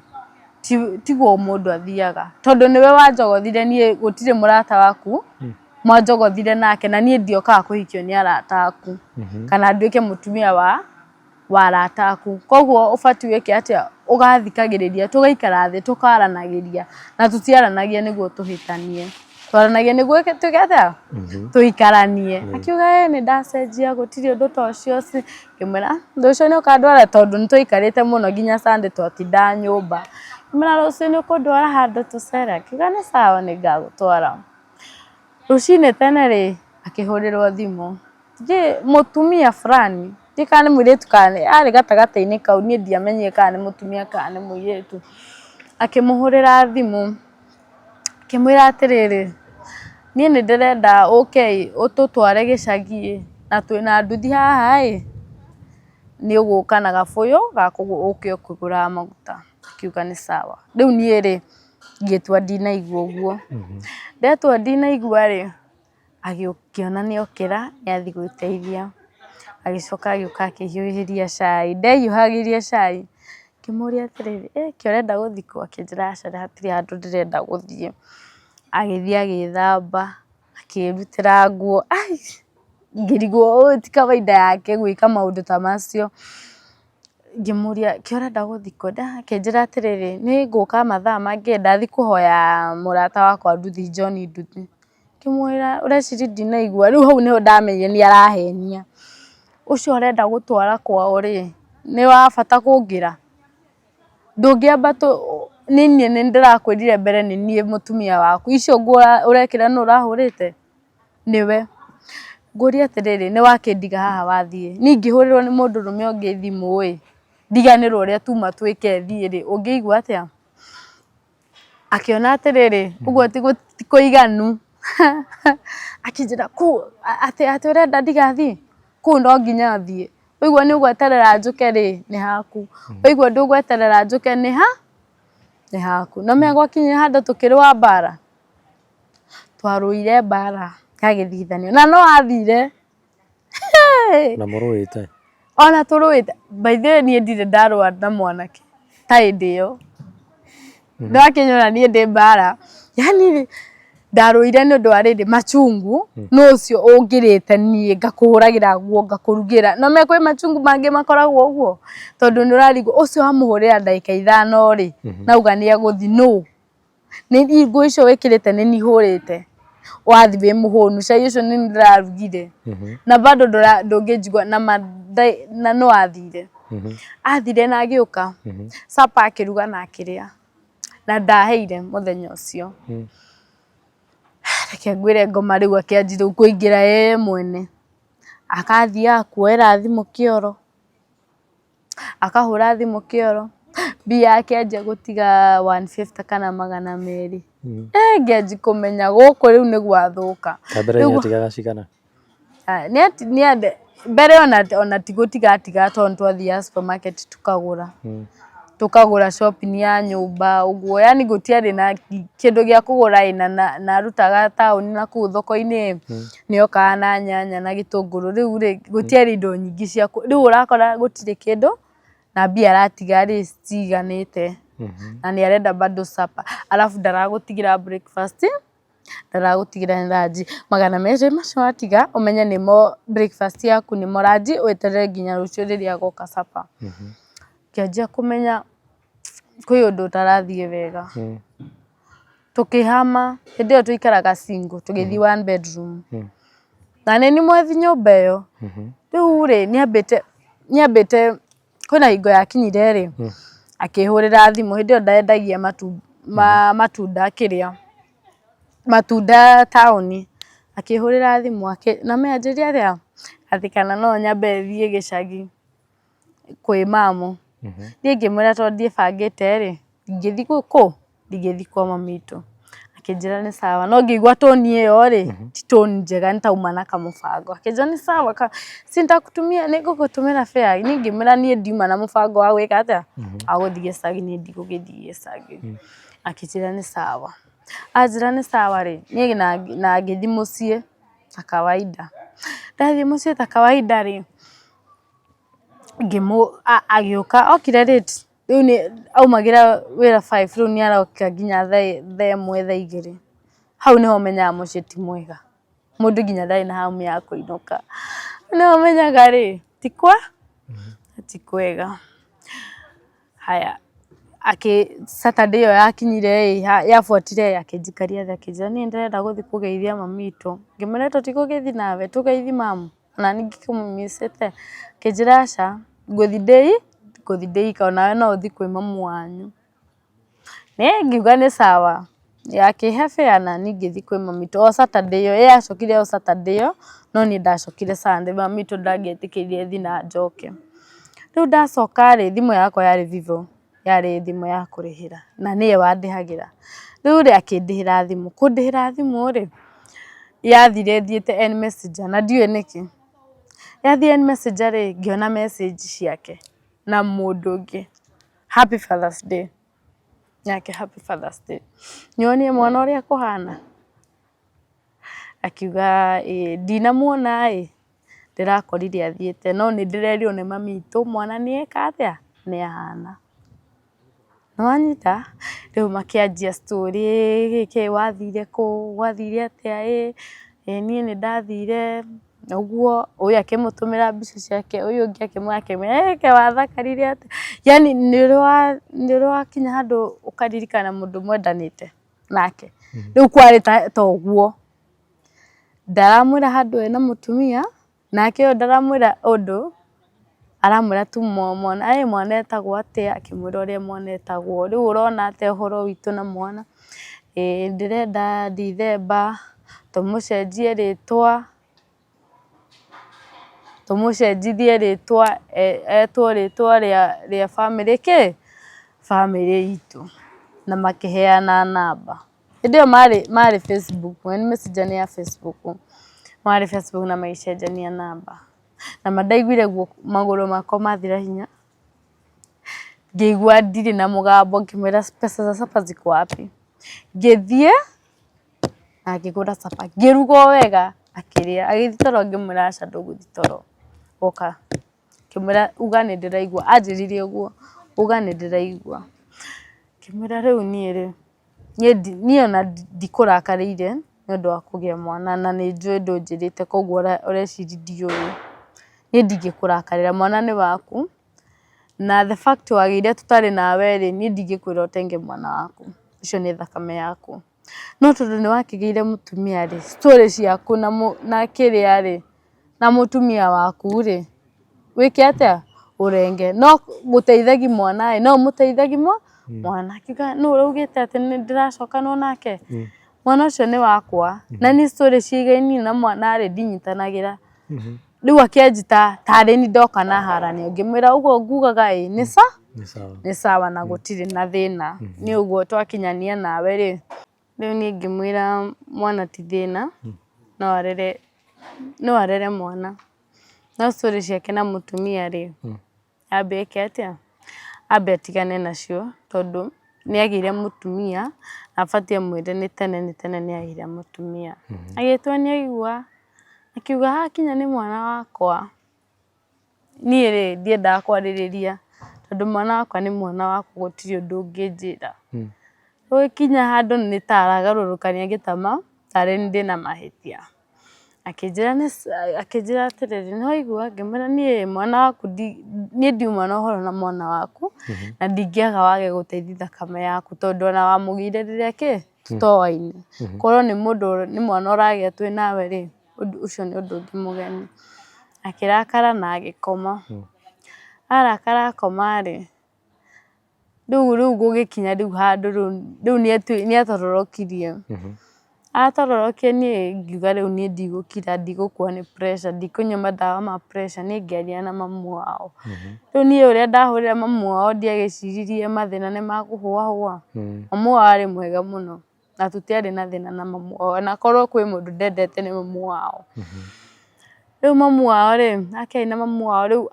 tiguo mũndũ athiaga. Tondũ nĩwe wanjogothire niĩ gũtirĩ mũrata waku mwanjogothire nake na niĩ ndiokaga kũhikio nĩ arata aku kana nduĩke mũtumia wa wa arata aku. Koguo ũbatiĩ wĩke atĩa, ũgathikagĩrĩria, tũgaikara thĩ tũkaranagĩria na tũtiaranagia nĩguo tũhĩtanie, twaranagia nĩguo twĩke atĩa, tũikaranie. Akiuga ĩĩ nĩ ndacenjia gũtirĩ ũndũ ta ũcio, ngĩmwĩra rũciũ nĩ ũkandwara tondũ nĩ twaikarĩte mũno nginya Sunday twatindaga nyũmba. Ngĩmwĩra rũciũ nĩ ũkũndwara handũ tũcere, akiuga nĩ sawa nĩ ngagũtwara. Rũcinĩ tene rĩ, akĩhũrĩrwo thimũ. Mũtumia fulani, ndiũĩ kana nĩ mũirĩtu kana arĩ gatagatĩ-inĩ kau niĩ ndiamenyire kana nĩ mũtumia kana nĩ mũirĩtu, akĩmũhũrĩra thimũ akĩmwĩra atĩrĩrĩ, niĩ nĩ ndĩrenda ũke ĩ, ũtũtware gĩcagi ĩ, na twĩna nduthi haha ĩ, nĩ ũgũka na gabũyũ gaku ũke ũkĩgũraga maguta. Akiuga nĩ sawa. Rĩu niĩ rĩ, ngĩtua ndinaigua ũguo, ndetua ndinaigua rĩ, Agĩkĩona nĩ okĩra nĩ athiĩ gwĩteithia, agĩcoka agĩũka akĩhiũhĩria cai, ndehiũhagĩria cai, ngĩmũria atĩrĩrĩ, ĩ kaĩ ũrenda gũthiĩ kũ? Akĩnjĩra aca hatirĩ handũ ndĩrenda gũthiĩ. Agĩthiĩ agĩthamba, akĩrutĩra nguo, ai ngĩrigwo ũyũ ti kawaida yake gwĩka maũndũ ta macio. Ngĩmũria kĩ ũrenda gũthiĩ kũ? Akĩnjĩra atĩrĩrĩ, nĩ ngũka mathaa mangĩ ndathiĩ kũhoya mũrata wakwa nduthi John nduthi. Ngĩmwĩra ũreciria ndinaigua, rĩu hau nĩho ndamenyire nĩ arahenia. Ũcio ũrenda gũtwara kwao rĩ, nĩ wa bata kũngĩra? Ndũngĩamba nĩ niĩ nĩ ndĩrakwĩrire mbere nĩ niĩ mũtumia waku, icio nguo ũrekĩra nũ ũrahũrĩte? Nĩwe. Ngũrie atĩrĩrĩ, nĩ wakĩndiga haha wathiĩ, niĩ ingĩhũrĩrwo nĩ mũndũrũme ũngĩ thimũ ĩ, ndiganĩrwo ũrĩa tuma twĩke thiĩ rĩ, ũngĩigua atĩa? Akĩona atĩrĩrĩ, ũguo ti kũiganu, akĩnjĩra atĩ atĩ ũrenda ndigathiĩ? Kũu no nginya thiĩ, waigua nĩ ũgweterera njũke rĩ, nĩ haku, waigua ndũgweterera njũke nĩ ha? Nĩ haku. Nĩ ũramenya gwakinyire handũ tũkĩrũa mbara? Twarũire mbara ya gĩthithanio na no athire. Na mũrũĩte? Ona tũrũĩte, by the way niĩ ndirĩ ndarũa na mwanake ta hĩndĩ ĩyo. Nĩwakĩnyona niĩ ndĩ mbara, yani ndarũire nĩ ũndũ wa rĩrĩ machungu, nũ ũcio ũngĩrĩte niĩ ngakũhũragĩra nguo ngakũrugĩra. No ũmenye kwĩ machungu mangĩ makoragwo ũguo, tondũ nĩ ũrarigwo ũcio wamũhũrĩra ndagĩka ithano rĩ, na auga nĩ egũthiĩ nũ? Nĩ nguo icio wĩkĩrĩte nĩ niĩ hũrĩte, wathiĩ wĩ mũhũnu, cai ũcio nĩ niĩ ndĩrarugire, na bado ndũngĩnjigua na ma na no athire. Athire na agĩũka, supper akĩruga na akĩrĩa, na ndaheire mũthenya ũcio. Reke ngwĩre ngoma rĩu akĩanjia rĩu kũingĩra ye mwene. Akathiaga kuoera thimũ kĩoro, akahũra thimũ kĩoro, mbia akĩanjia gũtiga 150 kana 200. Ngĩanjia kũmenya gũkũ rĩu nĩ gwathũka. Ta mbere nĩ atigaga cigana? Mbere ona ti gũtiga atigaga tondũ nĩ twathiaga supermarket tũkagũra. Tũkagũra shopping ya nyũmba ũguo, yaani gũtiarĩ na kĩndũ gĩa kũgũra ĩ na arutaga taũni na kũu thoko-inĩ ĩ, nĩ okaga na nyanya na gĩtũngũrũ, rĩu rĩ gũtiarĩ indo nyingĩ cia rĩu ũrakora gũtirĩ kĩndũ na mbia aratiga rĩ citiiganĩte na nĩ arenda bado supper, arabu ndaragũtigĩra breakfast. Ndaragũtigĩra nĩ ranji. 200 macio watiga ũmenye nĩmo breakfast yaku nĩmo ranji weterere nginya rũciũ rĩrĩa agoka supper. Ngĩanjia kũmenya kwĩ ũndũ ũtarathiĩ wega. Tũkĩhama, hĩndĩ ĩyo twaikaraga single tũgĩthiĩ one bedroom. Na nĩ niĩ mwethi nyũmba ĩyo. Rĩu rĩ nĩ ambĩte kwĩna hingo yakinyire rĩ, akĩhũrĩra thimũ, hĩndĩ ĩyo ndendagia matunda kĩrĩa, matunda taũni, akĩhũrĩra thimũ na anjĩrire atĩa, atĩ kana no nyambe thiĩ gĩcagi kwĩ mamu. Niĩ ngĩmwĩra tondũ ndiĩbangĩte rĩ, ndingĩthiĩ kũ? Ndingĩthiĩ kwa mami witũ. Akĩnjĩra nĩ sawa, no ngĩigua tone ĩyo rĩ, ti tone njega nĩ tauma na kamũbango. Akĩnjĩra nĩ sawa si nitakutumia, nĩ ngũgũtũmĩra fare. Niĩ ngĩmwĩra niĩ ndiuma na mũbango wa gwĩka atĩa, wa gũthiĩ gĩcagi, niĩ ndigũgĩthiĩ gĩcagi. Akĩnjĩra nĩ sawa. Anjĩra nĩ sawa rĩ, niĩ na ngĩthiĩ mũciĩ ta kawaida. Ndathiĩ mũciĩ ta kawaida rĩ, agĩũka, okire late, rĩu nĩ aumagĩra wĩra 5 rĩu nĩ aroka nginya thaa 1 thaa 2. Hau nĩho ũmenyaga mũciĩ ti mwega, mũndũ nginya ndarĩ na hamu ya kũinũka. Hau nĩho ũmenyaga rĩ, ti kwa, ti kwega. Haya, Saturday ĩyo yakinyire ĩ, yabuatire ĩ, akĩnjikaria thĩ akĩnjĩra niĩ ndĩrenda gũthiĩ kũgeithia mami witũ. Ngĩmwĩra tũtigũgĩthiĩ nawe tũgeithie mamu? Ona niĩ ngĩkĩmũmicĩte. Akĩnjĩra aca, ngũthiĩ ndĩ ika onawe no ũthiĩ kwĩ mamu wanyu. Niĩ ngiuga nĩ sawa. Akĩhe fare na niĩ ngĩthiĩ kwĩ mami witũ o Saturday ĩyo, ye acokire o Saturday ĩyo, no niĩ ndacokire Sunday, mami witũ ndangĩetĩkĩrire thiĩ na njoke. Rĩu ndacoka rĩ, thimũ yakwa yarĩ Vivo, yarĩ thimũ ya kũrĩhĩra na nĩye wandĩhagĩra. Rĩu rĩ, akĩndĩhĩra thimũ, kũndĩhĩra thimũ rĩ, yathire ĩthiĩte N Messenger na ndiũĩ nĩkĩ. Yathiĩ N Messenger rĩ, ngĩona message ciake na mũndũ ũngĩ, happy Father's Day. Nake happy Father's Day. Nĩwonire mwana ũrĩa akũhana? Akiuga ĩĩ ndinamuona ĩ, ndĩrakorire athiĩte no nĩ ndĩrerirwo nĩ mami witũ mwana nĩ eka atĩa, nĩ ahana. Nĩwanyita? Rĩu makĩanjia story kĩĩ wathire kũ, gwathire atĩa ĩ, ĩ niĩ nĩ ndathire ũguo, ũyũ akĩmũtũmĩra mbica ciake, ũyũ ũngĩ akĩmwĩra ĩ kaĩ wathakarire atĩa, yaani nĩ ũrĩ wakinya handũ ũkaririkana mũndũ mwendanĩte nake, rĩu kwarĩ ta ũguo, ndaramwĩra handũ ena mũtumia, nake ũyũ ndaramwĩra ũndũ, aramwĩra tu mwana, ĩ mwana etagwo atĩa, akĩmwĩra ũrĩa mwana etagwo, rĩu ũrona atĩa ũhoro witũ na mwana, ĩ ndĩrenda Ndithemba tũmũcenjie rĩtwa, tũmũcenjithie rĩtwa etwo rĩtwa rĩa bamĩrĩ kĩ, bamĩrĩ itũ, na makĩheana namba. Hĩndĩ ĩyo marĩ Facebook, messenger nĩ ya Facebook, marĩ Facebook na magĩcenjania namba. Na ma ndaiguire magũrũ makwa mathira hinya, ngĩigua ndirĩ na mũgambo ngĩmwĩra pesa za supper ziko wapi? Ngĩthiĩ na ngĩgũra supper, ngĩruga o wega akĩrĩa, agĩthiĩ toro ngĩmwĩra aca ndũgũthiĩ toro, ũka. Ngĩmwĩra uga nĩ ndĩraigua, anjĩrire ũguo, uga nĩ ndĩraigua. Ngĩmwĩra rĩu niĩ rĩ, niĩ ona ndikũrakarĩire nĩ ũndũ wa kũgĩa mwana na nĩ njũĩ ndũnjĩrĩte koguo ũreciria ndiũĩ. Niĩ ndingĩkũrakarĩra mwana nĩ waku na the fact wagĩire tũtarĩ nawe rĩ, niĩ ndingĩkwĩra ũtenge mwana waku, ũcio nĩ thakame yaku. No tondũ nĩ wakĩgĩire mũtumia rĩ, story ciaku na kĩrĩa rĩ, na mũtumia waku rĩ, wĩke atĩa? Ũrenge. No gũteithagia mwana ĩ, no ũmũteithagia mwana. Akiuga nũ ũraugĩte atĩ nĩ ndĩracokanwo nake? Mwana ũcio nĩ wakwa na niĩ story ciĩgainiĩ na mwana rĩ ndinyitanagĩra. Rĩu akĩanjita tarĩ ni ndoka na haranio, ngĩmwĩra ũguo ngugaga ĩ nĩ sa Nĩ sawa. Nĩ sawa na gũtirĩ na thĩna. Nĩ ũguo twakinyania nawe rĩ, rĩu niĩ ngĩmwĩra mwana ti thĩna, no arere mwana. No story ciake na mũtumia rĩ, ambe eke atĩa? Ambe atigane nacio tondũ nĩ agĩire mũtumia na abatiĩ amwĩre nĩ tene nĩ agĩire mũtumia. Agĩtua nĩ aigua, akiuga hakinya nĩ mwana wakwa, niĩ rĩ ndiendaga kwarĩrĩria tondũ mwana wakwa nĩ mwana wakwa gũtirĩ ũndũ ũngĩnjĩra. Gũgĩkinya handũ nĩ ta aragarũrũkania gĩtama tarĩ niĩ ndĩna mahĩtia. Akĩnjĩra atĩrĩrĩ, nĩ waigua? Ngĩmwĩra niĩ mwana waku niĩ ndiuma na ũhoro na mwana waku na ndingĩaga wage gũteithia thakame yaku tondũ ona wamũgĩire rĩrĩa kĩ tũtoaine. Korwo nĩ mũndũ nĩ mwana ũragĩa twĩ nawe rĩ, ũndũ ũcio nĩ ũndũ ũngĩ mũgeni. Akĩrakara na agĩkoma. Arakara akoma rĩ, rĩu gũgĩkinya rĩu handũ rĩu nĩ atororokirie. Atororokia niĩ ngiuga rĩu niĩ ndigũkira, ndigũkua nĩ pressure, ndikũnyua mandawa ma pressure, niĩ ngĩaria na mamu wao. Rĩu niĩ ũrĩa ndahũrĩra mamu wao ndiagĩciririe mathĩna nĩ makũhũahũa. Mamu wao arĩ mwega mũno na tũtiarĩ na thĩna na mamu wao, ona korwo kwĩ mũndũ ndendete nĩ mamu wao. Rĩu mamu wao rĩ, akĩaria na mamu wao rĩu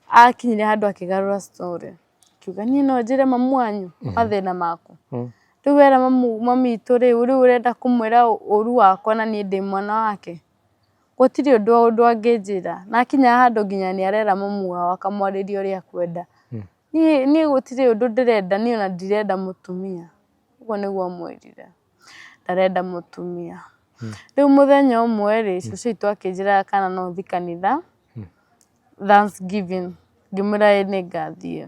akinyire handũ akĩgarũra story. Akiuga niĩ no njĩre mamu wanyu mathĩna makwa. Rĩu wera mami witũ rĩ, rĩu ũrenda kũmwĩra ũru wakwa na niĩ ndĩ mwana wake. Gũtirĩ ũndũ angĩnjĩra. Na akinya handũ nginya nĩ arera mamu wao akamwarĩria ũrĩa akwenda. Niĩ gũtirĩ ũndũ ndĩrenda, niĩ ona ndirenda mũtumia. Ũguo nĩguo amwĩrire. Ndarenda mũtumia. Rĩu mũthenya ũmwe rĩ, cũcũ witũ akĩnjĩra kana no thiĩ kanitha Thanksgiving. Ngĩmwĩra ĩĩ nĩngathiĩ.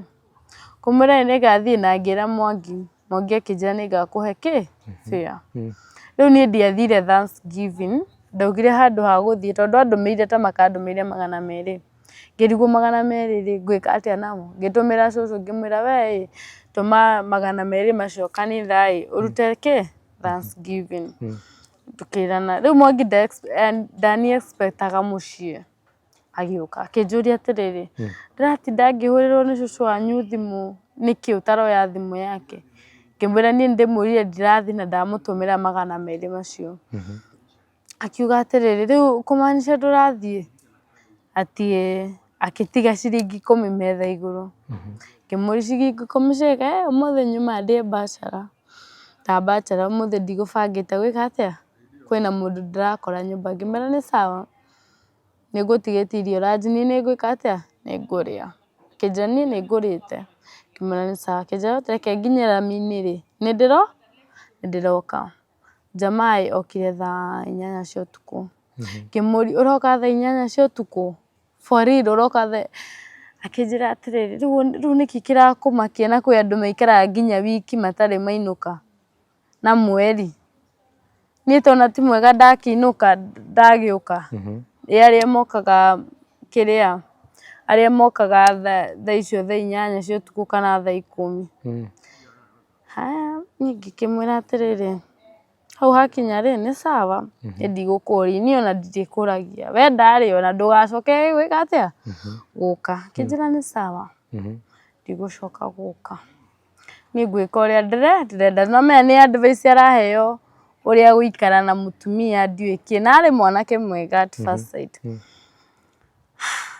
Kũmwĩra ĩĩ nĩngathiĩ na ngĩra Mwangi, Mwangi akĩnjĩra nĩngakũhe kĩ? Fare. Rĩu niĩ ndiathire Thanksgiving, ndaugire handũ ha gũthiĩ tondũ andũmĩire ta makandũmĩire 200. Ngĩrigwo 200 rĩ, ngwĩka atĩa namo? Ngĩtũmĩra cũcũ ngĩmwĩra we ĩ, tũma 200 macio kanitha ĩ, ũrute kĩ? Thanksgiving. Tũkĩrana. Rĩu Mwangi ndani expect aga mũciĩ agĩũka akĩnjũria atĩrĩrĩ, ndĩratinda ngĩhũrĩrwo nĩ cũcũ wanyu thimũ nĩkĩ ũtaroya thimũ yake? Ngĩmwĩra niĩ nĩndĩmwĩrire ndirathiĩ na ndamũtũmĩra 200 macio. Akiuga atĩrĩrĩ, rĩu kũmaanisha ndũrathiĩ? Atĩ ĩĩ. Agĩtiga ciringi 10 metha igũrũ. Ngĩmũria ciringi 10 ciĩka? Ũmũthĩ nyuma ndĩe bachelor. Ta bachelor ũmũthĩ ndigũbangĩte gwĩka atĩa? Kwĩna mũndũ ndĩrakora nyũmba. Ngĩmwĩra nĩ sawa, nĩngũtigĩtie irio ranji niĩ nĩngwĩka atĩa? Nĩngũrĩa. Akĩnjĩra niĩ nĩngũrĩte. Ngĩmwĩra nĩ sawa. Akĩnjĩra reke nginye rami-inĩ rĩ, nĩndĩroka. Jamaa ĩ okire thaa 8 cia ũtukũ. Ngĩmũria ũroka thaa 8 cia ũtukũ? For real ũroka thaa? Akĩnjĩra atĩrĩrĩ, rĩu nĩkĩ kĩrakũmakia na kwĩ andũ maikaraga nginya wiki matarĩ mainũka na mweri? Niĩ tondũ ti mwega ndakĩinũka ndagĩũka. Ĩ arĩa mokaga kĩrĩa, arĩa mokaga thaa icio thaa 8 cia ũtukũ kana thaa 10. Haya, niĩ ngĩkĩmwĩra atĩrĩrĩ, hau hakinya rĩ, nĩ sawa, niĩ ndigũkũria, niĩ ona ndirĩkũragia, wenda rĩ, ona ndũgacoke gwĩka atĩa? Gũka. Akĩnjĩra nĩ sawa, ndigũcoka gũka. Niĩ ngwĩka ũrĩa ndĩrenda. Nĩ wamenya nĩ advice araheo ũrĩa gũikara na mũtumia ndiũĩ kĩ, na arĩ mwanake mwega at first sight.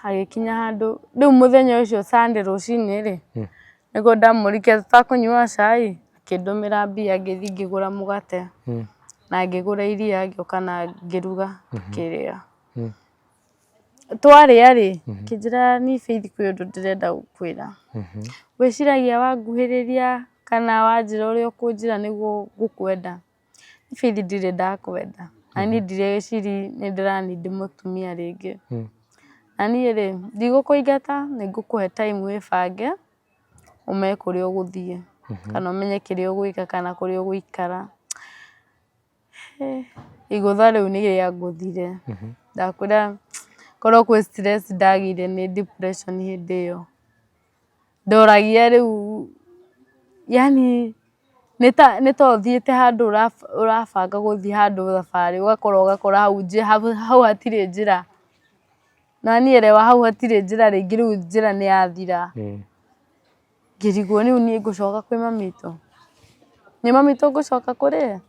Agĩkinya handũ, rĩu mũthenya ũcio Sunday rũcinĩ rĩ, nĩguo ndamũririe tũtakũnyua cai, akĩndũmĩra mbia ngĩthiĩ ngĩgũra mũgate na ngĩgũra iria ngĩũka na ngĩruga tũkĩrĩa. Twarĩa rĩ, akĩnjĩra niĩ Faith kwĩ ũndũ ndĩrenda gũkwĩra. Wĩciragia wanguhĩrĩria kana wanjĩra ũrĩa ũkũnjĩra nĩguo ngũkwenda? Faith ndirĩ ndakwenda na niĩ ndireciria nĩ ndĩra need mũtumia rĩngĩ. Na niĩ rĩ, ndigũkũingata nĩ ngũkũhe time wĩbange ũmenye kũrĩa ũgũthiĩ kana ũmenye kĩrĩa ũgwĩka kana kũrĩa ũgũikara. Igũtha rĩu nĩ rĩangũthire. Ndakwĩra korwo kwĩ stress ndagĩire nĩ depression hĩndĩ ĩyo. Ndoragia rĩu yaani Nĩ ta ũthiĩte handũ ũrabanga gũthiĩ handũ thabarĩ ũgakora ũgakora hau hau hatirĩ njĩra. Na niĩ hau hatirĩ njĩra rĩngĩ rĩu njĩra nĩ yathira. Ngĩrigwo rĩu niĩ ngũcoka kwĩ mami witũ? Nĩ mami witũ ngũcoka kũrĩ?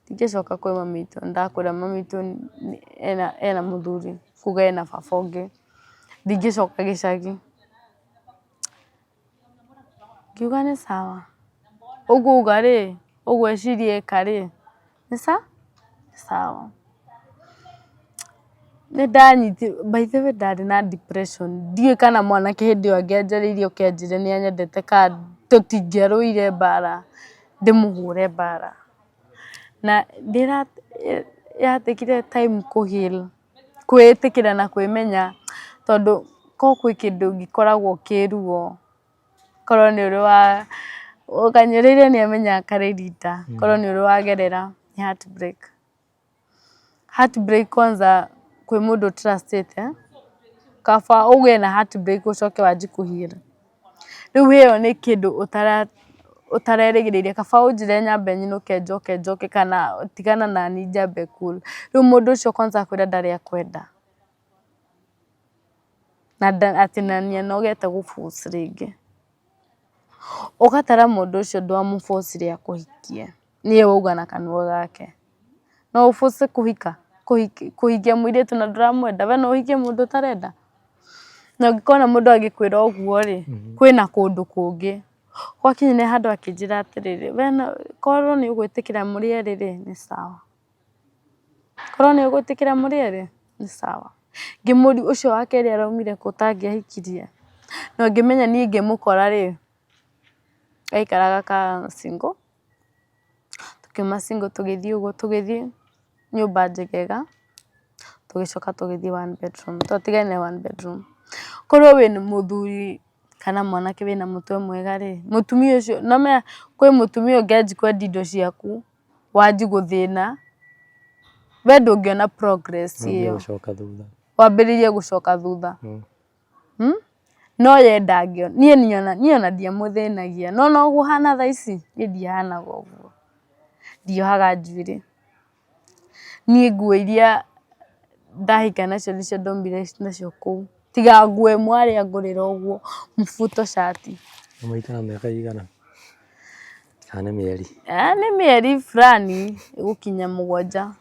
Ndingĩcoka kwĩ mami witũ, nĩndakwĩra mami witũ ena mũthuri, kuga ena baba ũngĩ. Ndingĩcoka gĩcagi. Ngiuga nĩ sawa. Ũguo auga rĩ, ũguo eciria eka rĩ, nĩ sawa. Nĩ ndanyitirwo, by the way ndarĩ na depression, ndiũĩ kana mwanake hĩndĩ ĩyo angĩanjarĩirie oke anjĩre nĩ anyendete kana tũtingĩarũire mbara, ndĩmũhũre mbara. Na yatekire time kũ heal. Kwĩĩtĩkĩra na kwĩmenya tondũ korwo gwĩ kĩndũ gĩkoragwo kĩ ruo, korwo nĩ ũrĩ wa, kanyũrũri nĩ amenyaga karĩ rita, korwo nĩ ũrĩ wagerera nĩ heartbreak. Heartbreak kwanza kwĩ mũndũ ũ trust ĩte, kaba ũgĩe na heartbreak ũcoke wanjie kũ heal. Rĩu ĩyo nĩ kĩndũ ũtarerĩgĩrĩire, kaba ũnjĩre nyambe nyinũke njoke njoke kana tigana naniĩ nyambe cool. Rĩu mũndũ ũcio kwanza akwĩra ndarĩ akwenda, na atĩ na nĩ anogete gũ force rĩngĩ. Ũgatara mũndũ ũcio ndwamũ force ire akũhikie, nĩwe wauga na kanua gake. No ũ force kũhika, kũhikia mũirĩtu na ndũramwenda, we no ũhikie mũndũ ũtarenda? Na ũngĩkona mũndũ agĩkwĩra ũguo rĩ, kwĩna kũndũ kũngĩ. Gwakinya handũ akĩnjĩra atĩrĩrĩ, we korwo nĩ ũgwĩtĩkĩra mũrĩ erĩ rĩ, nĩ sawa. Korwo nĩ ũgwĩtĩkĩra mũrĩ erĩ, nĩ sawa. Ngĩmũria ũcio wa kerĩ araumire kũ ũtangĩahikirie? Na ngĩmenya niĩ ngĩmũkora rĩ, aikaraga ka single. Tũkiuma single tũgĩthiĩ ũguo tũgĩthiĩ nyũmba njegega, tũgĩcoka tũgĩthiĩ one bedroom, twatigane one bedroom. Korwo wĩ mũthuri kana mwanake wĩna mũtwe mwega rĩ, mũtumia ũcio, nĩ ũramenya kwĩ mũtumia ũngĩanjia kwendia indo ciaku, wanjie gũthĩna, we ndũngĩona progress ĩyo. Wambĩrĩrie gũcoka thutha. No ye ndangĩona, niĩ ona ndiamũthĩnagia, no ona ũguo hana thaa ici, niĩ ndihanaga ũguo, ndiohaga njuĩrĩ. Niĩ nguo iria ndahika nacio nĩcio ndaumire nacio kũu, tiga nguo ĩmwe arĩ angũrĩra ũguo, mũbuto cati. Mũikara mĩaka ĩigana? Kana nĩ mĩeri? Nĩ mĩeri fulani ĩgũkinya 7.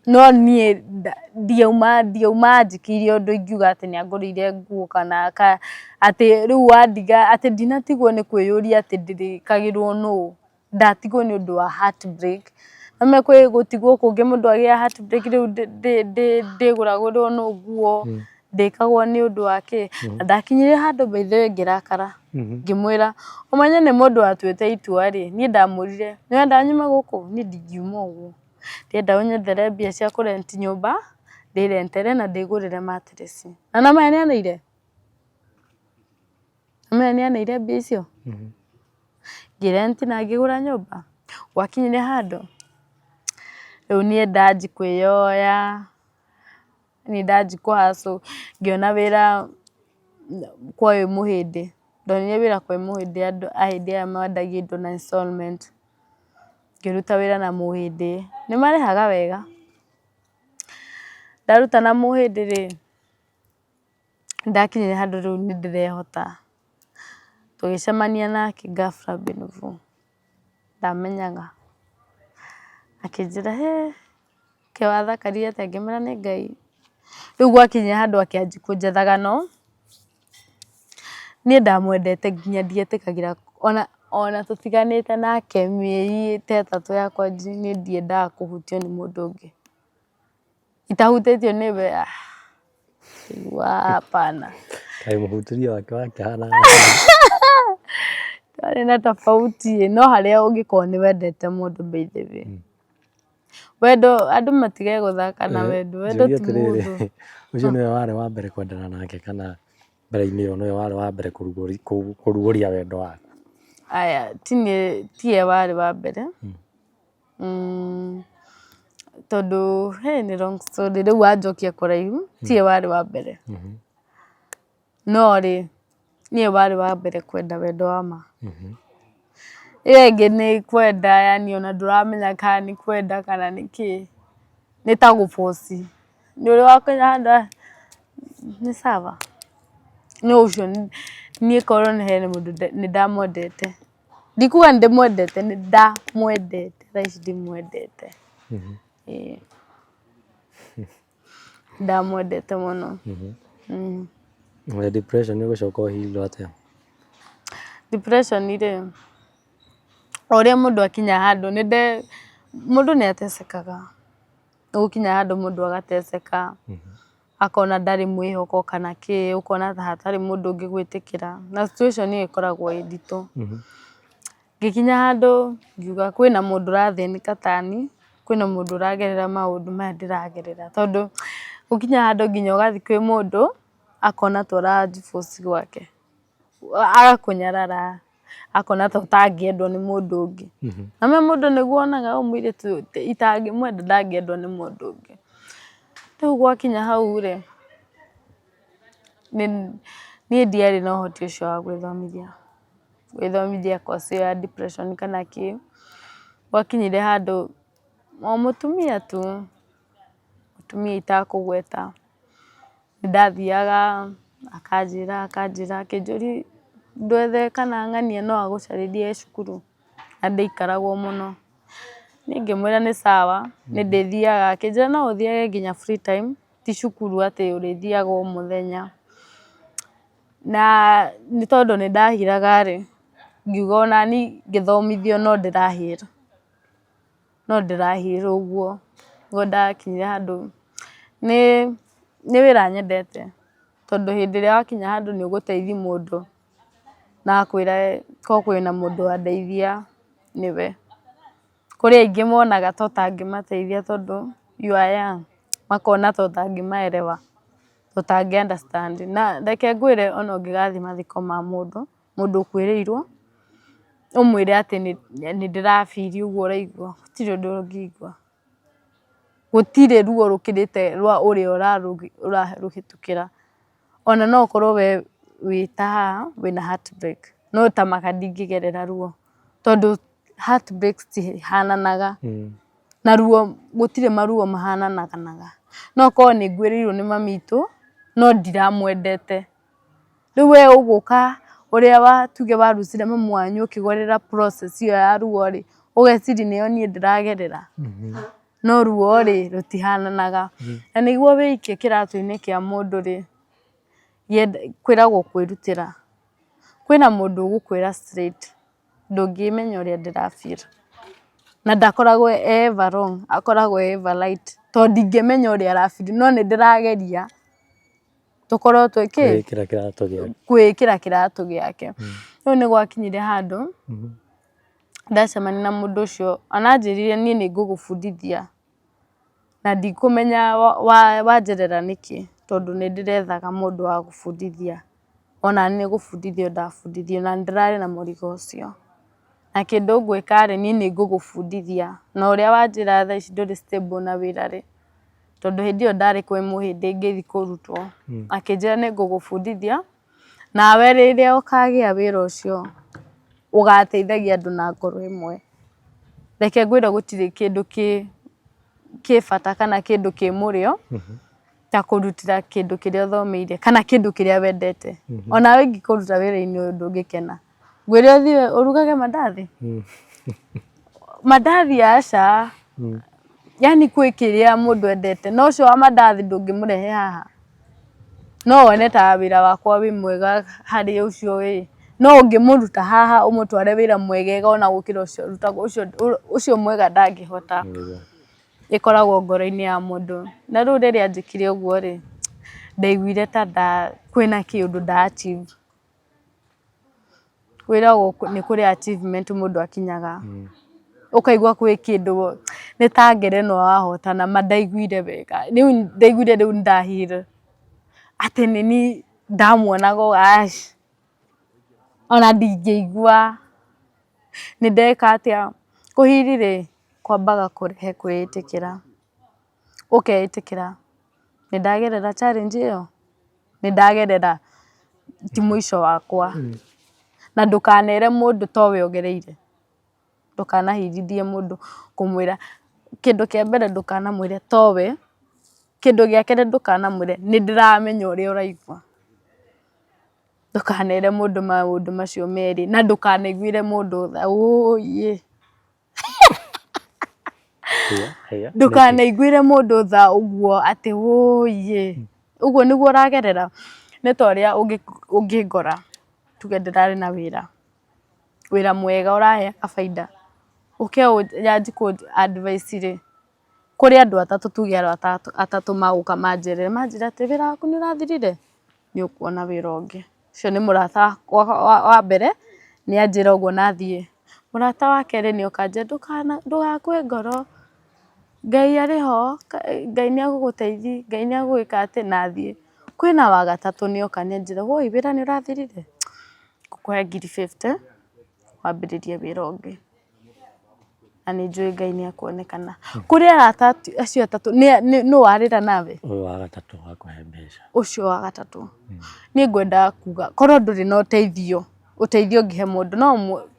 No niĩ ndiauma ndiauma anjĩkĩire ũndũ ingiuga atĩ nĩ angũrĩire nguo kana atĩ rĩu wandiga atĩ ndinatigwo nĩ kwĩyũria atĩ ndĩrĩkagĩrwo nũũ. Ndatigwo nĩ ũndũ wa heartbreak. Nĩ ũĩ kwĩ gũtigwo kũngĩ mũndũ agĩaga heartbreak rĩu ndĩgũragĩrwo nũ nguo, ndĩkagwo nĩ ũndũ wa kĩ. Na ndakinyire handũ by the way ngĩrakara. Ngĩmwĩra ũmenye nĩ mũndũ watuĩte itua rĩ, niĩ ndamwĩrire nĩ ũrenda nyume gũkũ? Niĩ ndingiuma ũguo. Ndĩrenda ũnyethere mbia cia kũ rent nyũmba, ndĩ rentere na ndĩgũrĩre mattress. Na nĩ ũramenya nĩ aneire? Nĩ ũramenya nĩ aneire mbia icio? Ngĩ rent na ngĩgũra nyũmba. Gwakinyire handũ, rĩu niĩ ndanjia kwĩyoya, niĩ ndanjia kũ hustle, ngĩona wĩra kwa wĩ mũhĩndĩ. Ndonire wĩra kwĩ mũhĩndĩ andũ ahĩndĩ aya mendagia indo na installment. Ngĩruta wĩra na mũhĩndĩ, nĩ marĩhaga wega. Ndaruta na mũhĩndĩ rĩ, nĩndakinyire handũ rĩu nĩ ndĩrehota. Tũgĩcemania nake ghafla bin vu, ndamenyaga. Akĩnjĩra hĩ, kaĩ wathakarire atĩa? Ngĩmwĩra nĩ Ngai. Rĩu gwakinya handũ akĩanjia kũnjethaga no, niĩ ndamwendete nginya ndietĩkagĩra ona tũtiganĩte nake mĩeri ta 3 ya kwanjia niĩ ndiendaga kũhutio nĩ mũndũ ũngĩ. Itahutĩtio nĩwe ndaiguaga hapana. Kaĩ mũhutĩrie wake wakĩhanaga Ndwarĩ na tofauti ĩ, no harĩa ũngĩkorwo nĩ wendete mũndũ by the way. Wendo andũ matige gũthaka na wendo, wendo ti mũndũ. Ũcio nĩwe warĩ wa mbere kwendana nake kana mbere-inĩ ĩyo nĩwe warĩ wa mbere kũrugũria wendo waku? Aya, ti niĩ tiwe warĩ wa mbere. Tondũ hĩ nĩ long story rĩu wanjokia kũraihu, tiwe warĩ wa mbere. No rĩ, nĩwe warĩ wa mbere kwenda wendo wa ma. Ĩyo ĩngĩ nĩ kwenda yani ona ndũramenya kana nĩ kwenda kana nĩ kĩĩ. Nĩ ta gũ force. Nĩ ũrĩ wakinya handũ nĩ sawa. No ũcio niĩ korwo hena mũndũ nĩ ndamwendete. Ndikuga nĩ ndĩmwendete, nĩ ndamwendete thaa ici ndimwendete. Ĩĩ. Ndamwendete mũno. Na depression ũgũcoka ũ heal atĩa? Depression rĩ, o ũrĩa mũndũ akinya handũ nĩ nde mũndũ nĩ atecekaga. Nĩ gũkinya handũ mũndũ agateceka, akona ndarĩ mwĩhoko kana kĩ, ũkona ta hatarĩ mũndũ ũngĩgwĩtĩkĩra na situation ĩyo ĩkoragwo ĩ nditũ. Ngĩkinya handũ ngiuga kwĩna mũndũ ũrathĩnĩka tani, kwĩna mũndũ ũragerera maũndũ maya ndĩragerera, tondũ gũkinya handũ nginya ũgathiĩ kwĩ mũndũ akona ta ũranji force gwake, agakũnyarara, akona ta ũtangĩendwo nĩ mũndũ ũngĩ. Na me mũndũ nĩguo onaga ũyũ mũirĩtu itangĩmwenda ndangĩendwo nĩ mũndũ ũngĩ. Rĩu gwakinya hau rĩ, niĩ ndiarĩ na ũhoti ũcio wa gwĩthomithia. Gwĩthomithia course ĩyo ya depression kana kĩ, gwakinyire handũ o mũtumia tu, mũtumia itakũgweta, nĩndathiaga akanjĩra akanjĩra akĩnjũria ndwethe kana ng'ania no agũcarĩrie cukuru, na ndĩikaragwo mũno. Niĩ ngĩmwĩra nĩ sawa, nĩndĩthiaga, akĩnjĩra no ũthiage nginya free time, ti cukuru atĩ ũrĩthiaga o mũthenya. Na nĩ tondũ nĩ ndahiraga rĩ, ngiuga onani ngĩthomithio no ndĩrahĩra, no ndĩrahĩra ũguo. Nĩguo ndakinyire handũ, nĩ wĩra nyendete, tondũ hĩndĩ ĩrĩa wakinya handũ nĩ ũgũteithia mũndũ, na akwĩre korwo kwĩna mũndũ wandeithia nĩwe. Kũrĩ aingĩ monaga ta ũtangĩmateithia tondũ you are young, makona ta ũtangĩmaerewa, ũtangĩ understand. Na reke ngwĩre ona ũngĩgathiĩ mathiko ma mũndũ, mũndũ ũkuĩrĩirwo, ũmwĩre atĩ nĩ ndĩra feel ũguo ũraigua, gũtirĩ ũndũ ũngĩigua. Gũtirĩ ruo rũkĩrĩte rwa ũrĩa ũrarũhĩtũkĩra. Ona no ũkorwo we wĩ ta haha wĩna heartbreak, no ta maka ndingĩgerera ruo, tondũ heartbreak citihananaga, na ruo gũtirĩ maruo mahananaga. No ũkorwo nĩ nguĩrĩirwo nĩ mami witũ, no ndiramwendete. Rĩu we ũgũka ũrĩa wa tuge warucire mami wanyu ũkĩgerera process ĩyo ya ruo rĩ, ũgeciria nĩyo niĩ ndĩragerera. No ruo rĩ, rũtihananaga. Na nĩguo wĩikie kĩratũ-inĩ kĩa mũndũ rĩ, kwĩragwo kwĩrutĩra. Kwĩna mũndũ ũgũkwĩra straight, ndũngĩmenya ũrĩa ndĩra feel. Na ndakoragwo e ever wrong, akoragwo e ever right. Tondũ ndingĩmenya ũrĩa ara feel, no nĩ ndĩrageria tũkorwo twĩ kĩ? Kwĩĩkĩra kĩratũ gĩake. Kwĩĩkĩra kĩratũ gĩake. Rĩu nĩ gwakinyire handũ, ndacemania na mũndũ ũcio, ananjĩrire niĩ nĩ ngũgũbundithia, na ndikũmenya wanjerera nĩkĩ, tondũ nĩ ndĩrethaga mũndũ wa gũbundithia. Ona niĩ nĩ gũbundithio ndabundithirio na nĩ ndĩrarĩ na mũrigo ũcio. Na kĩndũ ngwĩka rĩ, niĩ nĩ ngũgũbundithia, na ũrĩa wanjĩra thaa ici ndũrĩ stable na wĩra rĩ, tondũ hĩndĩ ĩyo ndarĩ kwĩ mũhĩndĩ ngĩthiĩ kũrutwo, akĩnjĩra nĩ ngũgũbundithia, nawe rĩrĩa ũkagĩa wĩra ũcio, ũgateithagia andũ na ngoro ĩmwe. Reke ngwĩre gũtirĩ kĩndũ kĩ bata kana kĩndũ kĩ mũrĩo, ta kũrutĩra kĩndũ kĩrĩa ũthomeire kana kĩndũ kĩrĩa wendete. Onawe ingĩkũruta wĩra-inĩ ũyũ ndũngĩkena. Ngwĩre ũthiĩ ũrugage mandathi? Mandathi aca. Yaani kwĩ kĩrĩa mũndũ endete, no ũcio wa mandathi ndũngĩmũrehe haha. No wone ta wĩra wakwa wĩ mwega harĩ ũcio ĩ, no ũngĩmũruta haha ũmũtware wĩra mwegega ona gũkĩra ũcio arutaga, ũcio mwega ndangĩhota. Ĩkoragwo ngoro-inĩ ya mũndũ. Na rĩu rĩrĩa anjĩkire ũguo rĩ, ndaiguire ta kwĩna kĩũndũ nda achieve. Wĩragwo nĩ kũrĩ achievement mũndũ akinyaga, ũkaigua kwĩ kĩndũ nĩ ta ngerenwa wahotana ma ndaiguire wega, rĩu ndaiguire rĩu nĩ nda heal atĩ nĩ niĩ ndamuonaga ũũ aca, ona ndingĩigua nĩ ndeka atĩa. Kũ heal rĩ, kwambaga kũrehe kwĩĩtĩkĩra, ũkeĩtĩkĩra nĩ ndagerera challenge ĩyo. Nĩ ndagerera ti mũico wakwa. Na ndũkanere mũndũ towe ũgereire. Ndũkanahithithie mũndũ kũmwĩra, kĩndũ kĩa mbere ndũkanamwĩre towe, kĩndũ gĩa kerĩ ndũkanamwĩre nĩ ndĩramenya ũrĩa ũraigua. Ndũkanere mũndũ maũndũ macio merĩ na ndũkanaiguĩre mũndũ tha, ũũi. Ndũkanaiguĩre mũndũ tha ũguo atĩ ũũi, ũguo nĩguo ũragerera. Nĩ ta ũrĩa ũngĩngora tuge ndĩrarĩ na wĩra, wĩra mwega ũraheaga bainda, ũke wanjie kũ advice rĩ, kũrĩ andũ atatũ tuge arata atatũ magũka manjĩre, manjĩre atĩ wĩra waku nĩ ũrathirire, nĩ ũkuona wĩra ũngĩ. Ũcio nĩ mũrata wakwa wa mbere, nĩ anjĩra ũguo na thiĩ. Mũrata wa kerĩ nĩ oka anjĩra ndũgakue ngoro, Ngai arĩ ho, Ngai nĩ egũgũteithia, Ngai nĩ egũgwĩka atĩ, na thiĩ. Kwĩna wa gatatũ nĩ oka nĩ anjĩra woi wĩra nĩ ũrathirire, ngũkũhe ngiri fifty wambĩrĩrie wĩra ũngĩ. Na nĩ njũĩ Ngai nĩ ekuonekana. Kũrĩ arata acio atatũ nũ warĩra nawe? Ũyũ wa gatatũ wakũhe mbeca. Ũcio wa gatatũ. Niĩ ngwenda kuga korwo ndũrĩ na ũteithio, ũteithio ũngĩhe mũndũ no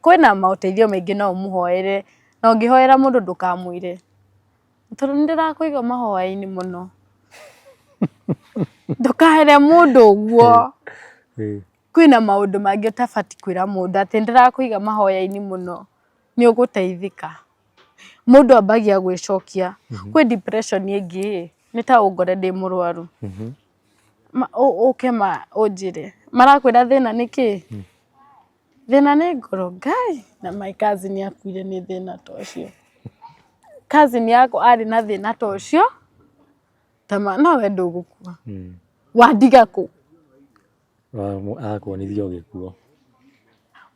kwĩna maũteithio maingĩ no ũmũhoere, na ũngĩhoera mũndũ ndũkamwĩre. Tondũ nĩ ndĩrakũiga mahoya-inĩ mũno. Ndũkahere mũndũ ũguo. Kwĩna maũndũ mangĩ ũtabatiĩ kwĩra mũndũ atĩ nĩndĩrakũiga mahoya-inĩ mũno, nĩ ũgũteithĩka. Mũndũ ambagia gwĩcokia, kwĩ depression ĩngĩ ĩ, nĩ ta ũngore ndĩ mũrwaru, ũke ũnjĩre, marakwĩra thĩna nĩ kĩ? Thĩna nĩ ngoro, Ngai! Na my cousin akuire nĩ thĩna ta ũcio. Cousin yakwa arĩ na thĩna ta ũcio, no we ndũgũkua, wandiga kũ? Agakuonithia ũgĩkua.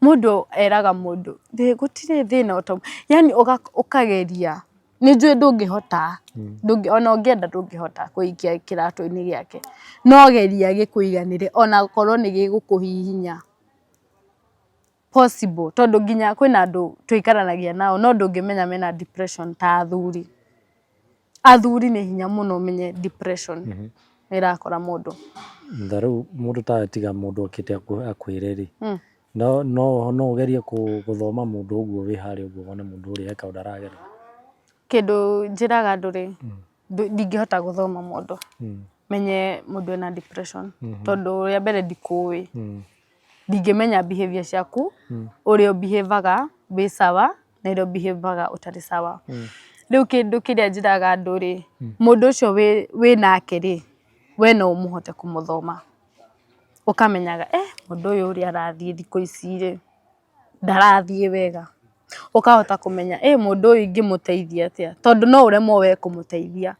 Mũndũ eraga mũndũ gũtirĩ thĩna ũtauma, yaani ũkageria, nĩ njũĩ ndũngĩhota, ona ũngĩenda ndũngĩhota kwĩikia kĩratũ-inĩ gĩake, no geria gĩkũiganĩre ona korwo nĩ gĩgũkũhihinya possible, tondũ nginya kwĩna andũ tũikaranagia nao no ndũngĩmenya mena depression ta athuri. Athuri nĩ hinya mũno ũmenye depression nĩ ĩrakora mũndũ. Ta rĩu mũndũ ta tiga mũndũ okĩte akwĩre rĩ, no no no ũgerie gũthoma mũndũ ũguo wĩ harĩa ũguo wone mũndũ ũrĩa he kaũndũ aragerera? Kĩndũ njĩraga andũ rĩ, ndingĩhota gũthoma mũndũ, menye mũndũ ena depression, tondũ rĩa mbere ndikũĩ. Ndingĩmenya behavior ciaku, ũrĩa ũ behave aga wĩ sawa na ũrĩa ũ behave aga ũtarĩ sawa. Rĩu kĩndũ kĩrĩa njĩraga andũ rĩ, mũndũ ũcio wĩ nake rĩ, we no ũmũhote kũmũthoma. Ũkamenyaga mũndũ ũyũ ũrĩa arathiĩ thikũ ici rĩ, ndarathiĩ wega. Ũkahota kũmenya ĩ mũndũ ũyũ ingĩmũteithia atĩa, tondũ no ũremwo we kũmũteithia.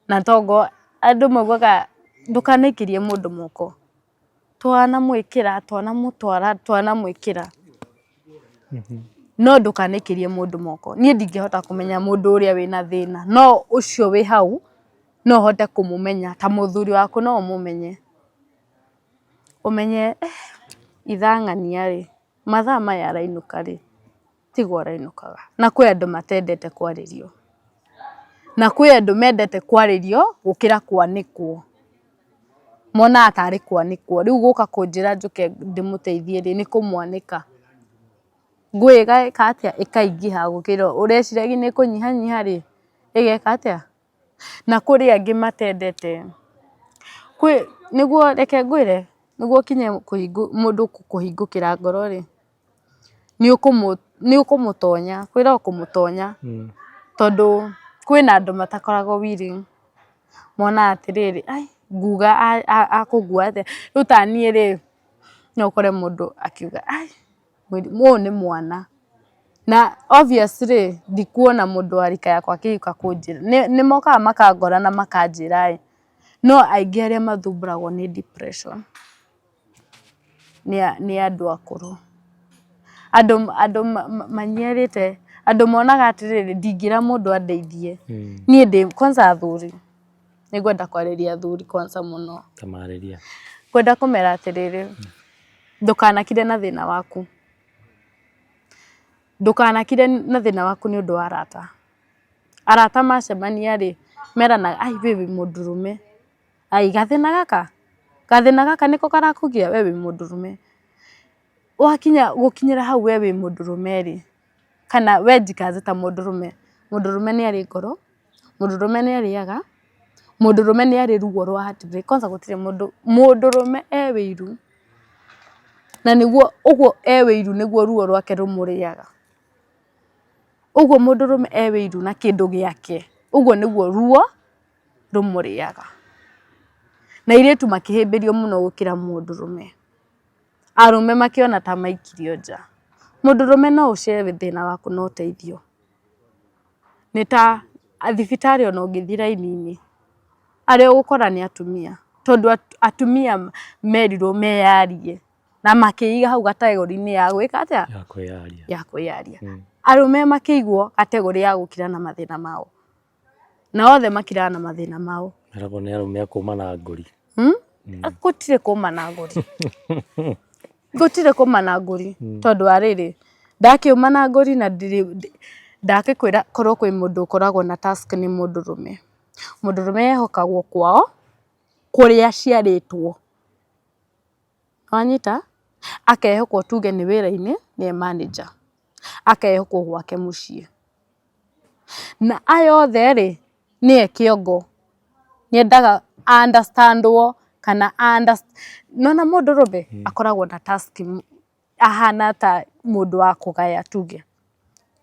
Na toguo andũ maugaga ndũkanaikĩrie mũndũ moko. Twanamwĩkĩra, twanamũtwara, twanamwĩkĩra, no ndũkanaikĩrie mũndũ moko. Niĩ ndingĩhota kũmenya mũndũ ũrĩa wĩna thĩna, no ũcio wĩ hau no ũhote kũmũmenya, ta mũthuri waku no ũmũmenye, ũmenye ithang'ania rĩ, mathaa maya arainũka rĩ, tiguo arainũkaga. Na kwĩ andũ matendete kwarĩrio, na kwĩ andũ mendete kwarĩrio gũkĩra kwanĩkwo. Monaga tarĩ kwanĩkwo, rĩu gũka kũnjĩra njũke ndĩmũteithie rĩ, nĩ kũmwanĩka. Ngũĩ ĩgeka atĩa, ĩkaingĩha gũkĩra ũreciragia nĩ ĩkũnyihanyiha rĩ, ĩgeka atĩa? Na kũrĩ angĩ matendete, kwĩ nĩguo reke ngwĩre, nĩguo ũkinye mũndũ kũhingũkĩra ngoro rĩ, nĩ ũkũmũtonya, kwĩragwo kũmũtonya, tondũ kwĩna andũ matakoragwo willing, monaga atĩrĩrĩ, ai nguga akũngua atĩa, rĩu ta niĩ rĩ, no ũkore mũndũ akiuga ai ũyũ nĩ mwana, na obviously ndikuona mũndũ wa rika yakwa akĩũka kũnjĩra, nĩ mokaga makangora na makanjĩra ĩ, no aingĩ arĩa mathumbũragwo nĩ depression nĩ andũ akũrũ. Andũ manyiarĩte, andũ monaga atĩrĩrĩ, ndingĩra mũndũ andeithie, niĩ ndĩ, kwanza athuri, nĩ ngwenda kwarĩria athuri kwanza mũno. Ta marĩria. Ngwenda kũmera atĩrĩrĩ, ndũkanakire na thĩna waku. Ndũkanakire na thĩna waku nĩ ũndũ wa arata. Arata macemania rĩ, meranaga ai we wĩ mũndũrũme. Ai gathĩna gaka, gathĩna gaka nĩko karakũgia we wĩ mũndũrũme. Wakinya gũkinyĩra hau we wĩ mũndũrũme rĩ, Kana we njikaze ta mũndũrũme. Mũndũrũme nĩ arĩ ngoro, mũndũrũme nĩ arĩaga, mũndũrũme nĩ arĩ ruo rwa heartbreak. Kwanza gũtirĩ mũndũ, mũndũrũme e wĩiru, na nĩguo ũguo e wĩiru nĩguo ruo rwake rũmũrĩaga. Ũguo mũndũrũme e wĩiru na kĩndũ gĩake, ũguo nĩguo ruo rũmũrĩaga. Na airĩtu makĩhĩmbĩrio mũno gũkĩra mũndũrũme. Arũme makĩona ta maikirio nja. Mũndũrũme no ũcere thĩna waku na ũteithio. Nĩ ta thibitarĩ ona ũngĩthiĩ raini-inĩ, arĩa ũgũkora nĩ atumia, tondũ atumia merirwo meyarie na makĩiga hau category-inĩ ya gwĩka atĩa? Ya kwĩyaria. Ya kwĩyaria. Arũme makĩigwo category ya gũkira na mathĩna mao. Na othe makiraga na mathĩna mao. Meragwo nĩ arũme a kũma na ngũri. Gũtirĩ kũma na ngũri. Gũtirĩ kũma na ngũri tondũ wa rĩrĩ, ndakĩũma na ngũri na ndirĩ ndakĩkwĩra korwo kwĩ mũndũ ũkoragwo na task nĩ mũndũrũme. Mũndũrũme ehokagwo kwao kũrĩa aciarĩtwo. Wanyita? Akehokwo tuge nĩ wĩra-inĩ nĩye manager. Akehokwo gwake mũciĩ. Na aya othe rĩ, nĩye kĩongo. Nĩendaga a understand wo kana nĩ wona mũndũrũme akoragwo na task ahana ta mũndũ wa kũgaya tuge.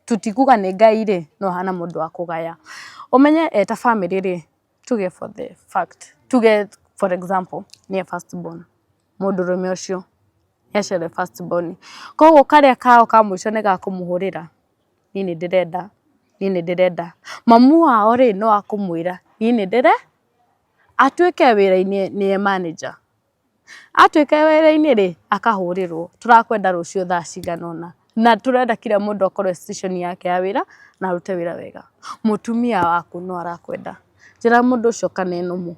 Tũtikuga nĩ Ngai rĩ, no ahana mũndũ wa kũgaya. Ũmenye eta bamĩrĩ rĩ, tuge for the fact, tuge for example nĩye first born mũndũrũme ũcio nĩ aciarwo e first born. Koguo karĩa kao ka mũico nĩ gakũmũhũrĩra. Niĩ nĩ ndĩrenda, niĩ nĩ ndĩrenda. Mamu wao rĩ, no akũmwĩra niĩ nĩ ndĩre, atuĩke wĩra-inĩ nĩye manager. Atuĩka wĩra-inĩ rĩ, akahũrĩrwo tũrakwenda rũciũ thaa cigana ũna, na tũrenda kila mũndũ akorwo e station yake ya wĩra na arute wĩra wega. Mũtumia waku no arakwenda, njĩra mũndũ ũcio kana e normal.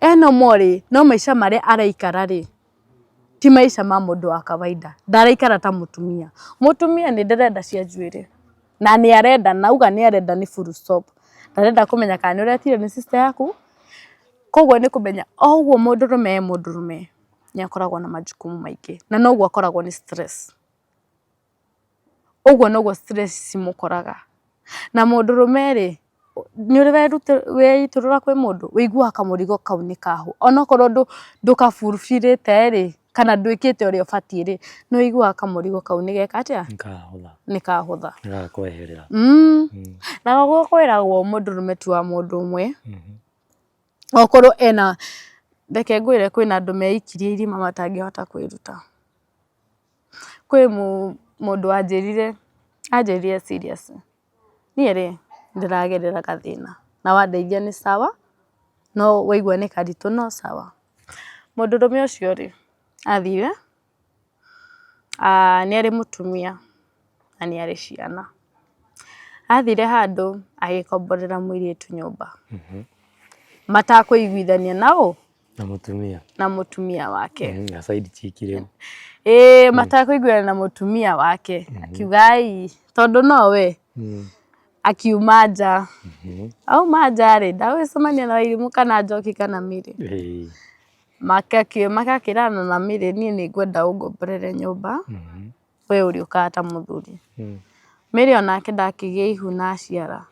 E normal rĩ, no maica marĩa araikara rĩ, ti maica ma mũndũ wa kawaida, ndaraikara ta mũtumia. Mũtumia nĩ ndĩrenda cia njuĩrĩ, na nĩ arenda na auga nĩ arenda nĩ full stop. Ndarenda kũmenya kana nĩ ũretirio nĩ sister yaku, koguo nĩ kũmenya o ũguo mũndũrũme e mũndũrũme, nĩ akoragwo na majukumu maingĩ, na noguo akoragwo nĩ stress. Ũguo noguo stress cimũkoraga. Na mũndũrũme rĩ, nĩ ũrĩ weitũrũra kwĩ mũndũ? Ũiguaga kamũrigo kau nĩ kahũa. Onokorwo ndũka fulfill ĩte rĩ, kana ndwĩkĩte ũrĩa ũbatiĩ rĩ, nĩ ũiguaga kamũrigo kau nĩ geka atĩa? Nĩ kahũtha. Nĩ kahũtha. Nĩ gakweherera. Na ũguo kwĩragwo mũndũrũme ti wa mũndũ ũmwe, okorwo ena, reke ngwĩre kwĩna andũ meikirie irima matangĩhota kwĩruta. Kwĩ mũndũ wanjĩrire, anjĩrire serious, niĩ rĩ, ndĩragerera gathĩna na wandeithia nĩ sawa, no waigua nĩ karitũ no sawa. Mũndũrũme ũcio rĩ, athire, nĩ arĩ mũtumia na nĩ arĩ ciana. Athire handũ agĩkomborera mũirĩtu nyũmba, matakũiguithania na ũ? Na mũtumia. Na mũtumia wake. Na side chick rĩu. Ĩĩ matakũiguana na mũtumia wake. Akiuga ai tondũ nowe akiuma nja. Auma nja rĩ, ndagũgĩcemania na Wairimũ kana Njoki kana Mary. Magakĩrana na Mary niĩ nĩ ngwenda ũngomborere nyũmba, we ũrĩũkaga ta mũthuri. Mary onake ndakĩgĩa ihu na aciara.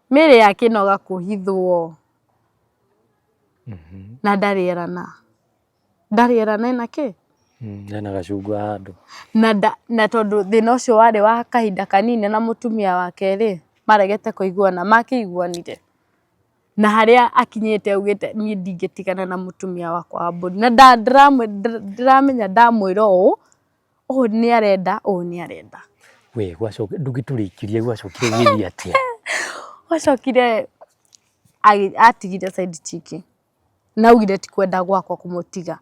Mary akĩnoga kũhithwo. Na ndarĩ erana. Ndarĩ erana ena kĩ? Ena gacungwa handũ. Na nda, na tondũ thĩna ũcio warĩ wa kahinda kanini na mũtumia wake rĩ, maregete kũiguana, makĩiguanire. Na harĩa akinyĩte augĩte niĩ ndingĩtigana na mũtumia wakwa wa mbũri. Na ndĩramenya ndamwĩra ũũ, ũũ nĩ arenda, ũũ nĩ arenda. We gwacoka ndũngĩtũrĩkĩria gwacokire gũgĩthiĩ atĩa? Gwacokire atigire side chick na augire ti kwenda gwakwa kũmũtiga.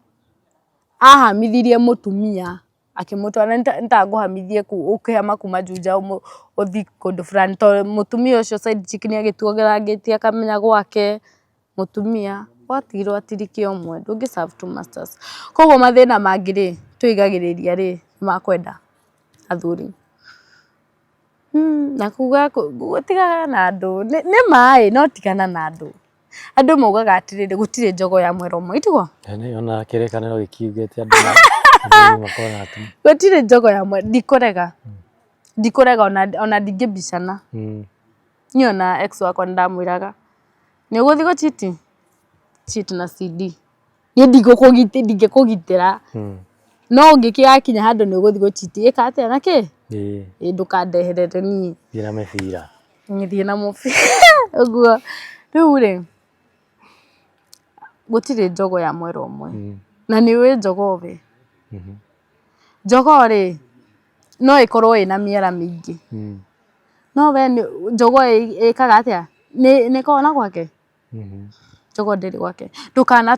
Ahamithirie mũtumia akĩmũtwara nĩ ta ngũhamithie ũkĩhama kuma Juja ũthiĩ kũndũ fulani tondũ mũtumia ũcio side chick nĩ agĩtuagĩrangĩtie akamenya gwake mũtumia gwatigirwo atirike ũmwe ndũngĩ serve two masters. Koguo mathĩna mangĩ rĩ twĩigagĩrĩria rĩ nĩ makwenda athuri. Na kuga tigana na andũ nĩ ma ĩ no tigana na andũ. Andũ maugaga atĩrĩrĩ gũtirĩ njogo ya mwera ũmwe ĩtiguo? Ona kĩrĩkanĩro gĩkiugĩte andũ Athuri makoragwo na atumia. Gũtirĩ njogo ya mwera, ndikũrega, ndikũrega ona ndingĩbicana. Niĩ ona ex wakwa nĩ ndamwĩraga, nĩ ũgũthiĩ gũ cheat, cheat na CD. Niĩ ndingĩkũgitĩra, no ũngĩgĩgakinya handũ nĩ ũgũthiĩ gũ cheat, ĩka atĩa na kĩ? Ĩĩ ndũkandeherere niĩ. Thiĩ na mĩbira. Thiĩ na mũbira ũguo. Rĩu rĩ, gũtirĩ njogo ya mwera ũmwe, na nĩ ũĩ njogoo we? Njogoo rĩ, no ĩkorwo ĩna mĩera mĩingĩ, no we njogoo ĩkaga atĩa? Nĩ ĩkoragwo na gwake? Njogoo ndĩrĩ gwake. Ndũkana,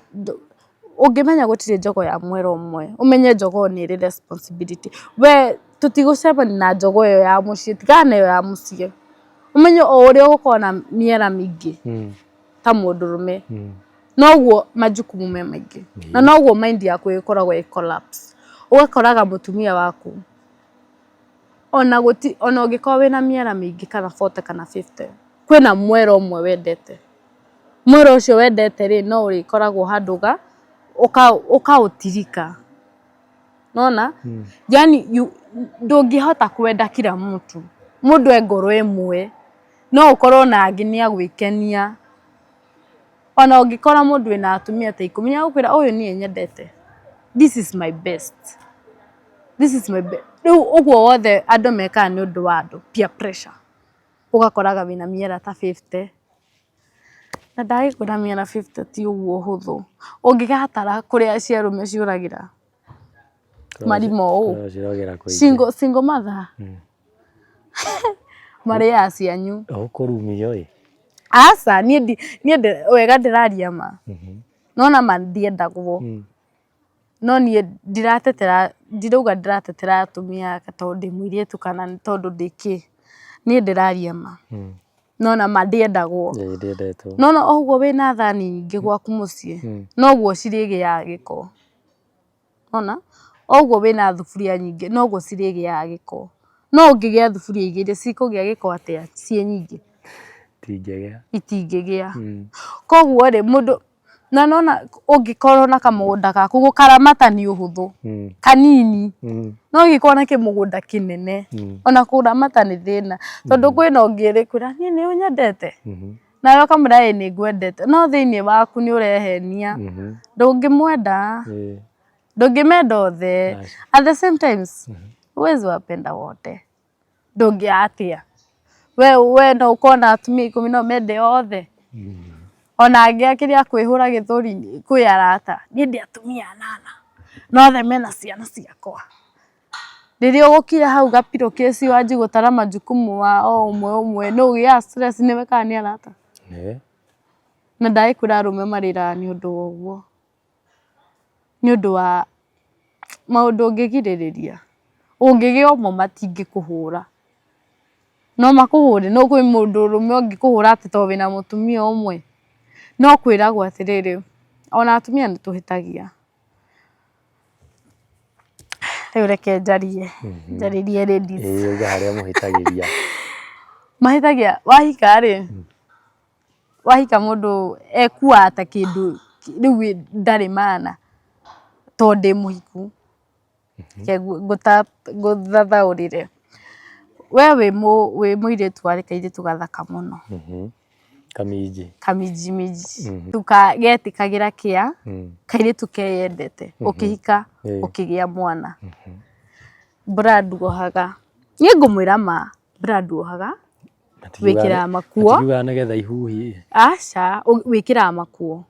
ũngĩmenya gũtirĩ njogoo ya mwera ũmwe, ũmenye njogoo nĩ ĩrĩ responsibility. We tũtigũcemania na njogoo ĩyo ya mũciĩ, tigana na ĩyo ya mũciĩ. Ũmenye o ũrĩa ũgũkorwo na mĩera mĩingĩ ta mũndũrũme, noguo majukumu me maingĩ, na noguo mind yaku ĩkoragwo ĩ collapse. Ũgakoraga mũtumia waku ona gũti, ona ũngĩkorwo wĩna mĩera mĩingĩ kana 40 kana 50, kwĩna mwera ũmwe wendete. Mwera ũcio wendete rĩ, no ũrĩkoragwo handũ ũkaũtirika. Nĩwona? Yaani ndũngĩhota kwenda kila mtu. Mũndũ e ngoro ĩmwe, no ũkorwo na angĩ nĩ agwĩkenia. Ona ũngĩkora mũndũ wĩna atumia ta 10 nĩ agũkwĩra ũyũ niĩ nyendete. This is my best. This is my best. Rĩu ũguo wothe andũ mekaga nĩ ũndũ wa andũ, peer pressure. Ũgakoraga wĩna mĩera ta 50. Na ndagĩkwĩra mĩera 50 ti ũguo ũhũthũ. Ũngĩgatara kũrĩa cia arũme ciũragĩra marima ũũ. Cirogera kũingĩ. Single, single mother. Marĩaga cianyu. Ũkũrumio ĩ. Aca, niĩ wega ndĩraria ma. Nona ma ndiendagwo. No niĩ ndiratetera, ndirauga ndĩratetera atumia tondũ ndĩ mũirĩtu kana tondũ ndĩ kĩ. Niĩ ndĩraria ma. Nona ma ndiendagwo. Ĩĩ ndiendetwo. Nona o ũguo wĩna thani nyingĩ gwaku mũciĩ, noguo cirĩgĩaga gĩko. Nona? O ũguo wĩna thuburia nyingĩ, noguo cirĩgĩaga gĩko. No ũngĩgĩa thuburia igĩrĩ, cikũgĩa gĩko atĩa ciĩ nyingĩ? Itingĩgĩa. Itingĩgĩa. Koguo rĩ, mũndũ, na nona ũngĩkorwo na kamũgũnda gaku, gũkaramata nĩ ũhũthũ, kanini. No ũngĩkorwo na kĩmũgũnda kĩnene, ona kũramata nĩ thĩna. Tondũ kwĩna ũngĩ ũrĩkwĩra niĩ nĩ ũnyendete? Nawe ũkamwĩra ĩĩ nĩ ngwendete. No thĩiniĩ waku nĩ ũrehenia, ndũngĩmwenda, ndũngĩmenda othe. At the same times, huwezi wapenda wote. Ndũngĩ atĩa? We no ũkorwo na atumia 10 no ũmende othe? Ona angĩ akĩrĩ a kwĩhũra gĩthũri kwĩ arata, niĩ ndĩ atumia anana na othe mena ciana ciakwa. Rĩrĩa ũgũkira hau ga pillow case wanjie gũtara majukumu ma o ũmwe ũmwe nĩ ũgĩaga stress nĩwe kana nĩ arata? Na ndagĩkwĩra arũme marĩraga nĩ ũndũ wa ũguo, nĩ ũndũ wa maũndũ ũngĩgirĩrĩria. Ũngĩgĩa ũmwe matingĩkũhũra. No makũhũre? No kwĩ mũndũrũme ũngĩkũhũra atĩ tondũ wĩna mũtumia ũmwe? No kwĩragwo atĩrĩrĩ, ona atumia nĩ tũhĩtagia. Rĩu reke njarie, njarĩrie ladies. Ĩĩ uga harĩa mũhĩtagĩria. Mahĩtagia, wahika rĩ, wahika mũndũ ekuaga ta kĩndũ rĩu ndarĩ maana tondũ ndĩ mũhiku. Reke ngũthathaũrĩre. We wĩ mũirĩtu warĩ kairĩtu gathaka mũno. Kaminji. Kaminjiminji. Rĩu getĩkagĩra kĩa, kairĩtu keyendete. Ũkĩhika, ũkĩgĩa mwana. Brand wohaga, niĩ ngũmwĩra ma, brand wohaga, wĩkĩraga makuo. Matikiugaga nĩgetha ihuhie. Aca, wĩkĩraga makuo.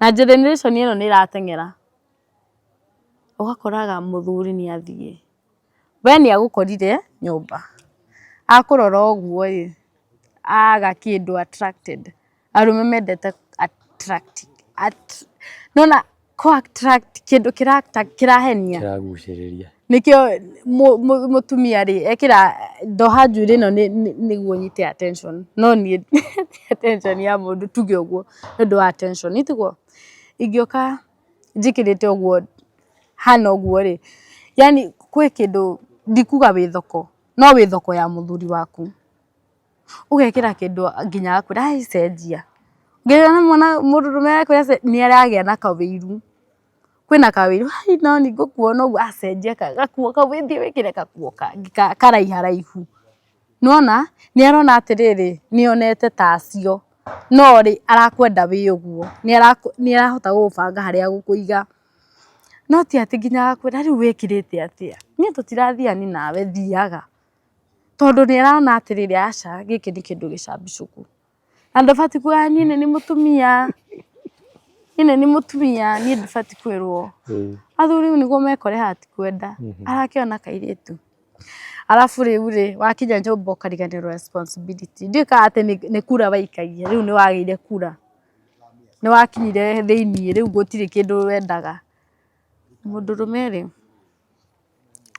Na generation ĩno nĩ ĩrateng'era. Ũgakoraga mũthuri nĩ athiĩ, we nĩ agũkorire nyũmba, akũrora ũguo ĩ, aga kĩndũ attracted. Arũme mendete attracting, nĩwona kũ attract kĩndũ kĩrahenia. Kĩragucĩrĩria. Nĩkĩo mũtumia rĩ, ekĩra ndoha njuĩrĩ ĩno nĩguo nyite attention, no niĩ ti attention ya mũndũ tuge ũguo nĩ ũndũ wa attention, ĩ tiguo? Ingĩũka njĩkĩrĩte ũguo hana ũguo rĩ, yaani kwĩ kĩndũ ndikuga wĩ thoko, no wĩ thoko ya mũthuri waku. Ũgekĩra kĩndũ nginya agakwĩra ai cenjia. Nginya mwana mũndũrũme akwĩra nĩ aragĩa na kawĩiru. Kwĩna kawĩra, hai no nĩ ngũkuona ũguo, acenjia gakuo kau, wĩthiĩ wĩkĩre gakuo kangĩ karaiharaihu. Nĩwona, nĩ arona atĩrĩrĩ, nĩ onete ta acio, no rĩ, arakwenda wĩ ũguo, nĩ arahota gũgũbanga harĩa agũkũiga. No ti atĩ nginya agakwĩra rĩu wĩkĩrĩte atĩa, niĩ tũtirathiani nawe thiaga. Tondũ nĩ arona atĩrĩrĩ, aca gĩkĩ nĩ kĩndũ gĩcambicũku. Na ndũbatiĩ kuga niĩ nĩ niĩ mũtumia, niĩ nĩ niĩ mũtumia, niĩ ndibatiĩ kwĩrwo. Athuri nĩguo mekore haha ti kwenda, arakĩona kairĩtu. Arabu rĩu rĩ, wakinya nyũmba ũkariganĩrwo responsibility. Ndiũĩ kana atĩ nĩ kura waikagia, rĩu nĩ wagĩire kura. Nĩ wakinyire thĩiniĩ rĩu gũtirĩ kĩndũ wendaga. Mũndũrũme rĩ,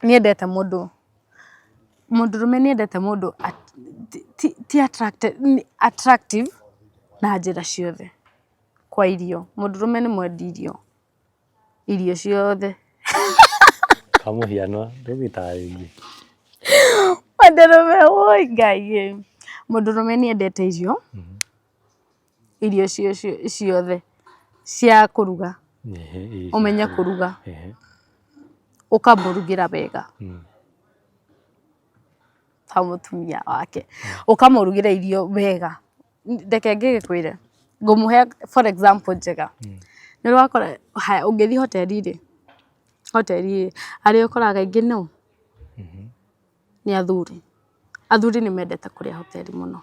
nĩ endete mũndũ, mũndũrũme nĩ endete mũndũ ti attractive na njĩra ciothe kwa irio. Mũndũrũme nĩ mwendi irio, irio ciothe. Kwa mũhiano ndũgĩtarĩrie. Mũndũrũme woi Ngai ĩ, mũndũrũme nĩ endete irio, irio ciothe cia kũruga. Ũmenye kũruga, ũkamũrugĩra wega ta mũtumia wake, ũkamũrugĩra irio wega. Reke ngĩgĩkwĩre, ngũmũhe for example njega, nĩ ũrĩ wakora, haya ũngĩthiĩ hoteri rĩ, hoteri rĩ, arĩa ũkoraga aingĩ nũ? Nĩ athuri. Athuri nĩ mendete kũrĩa hoteri mũno.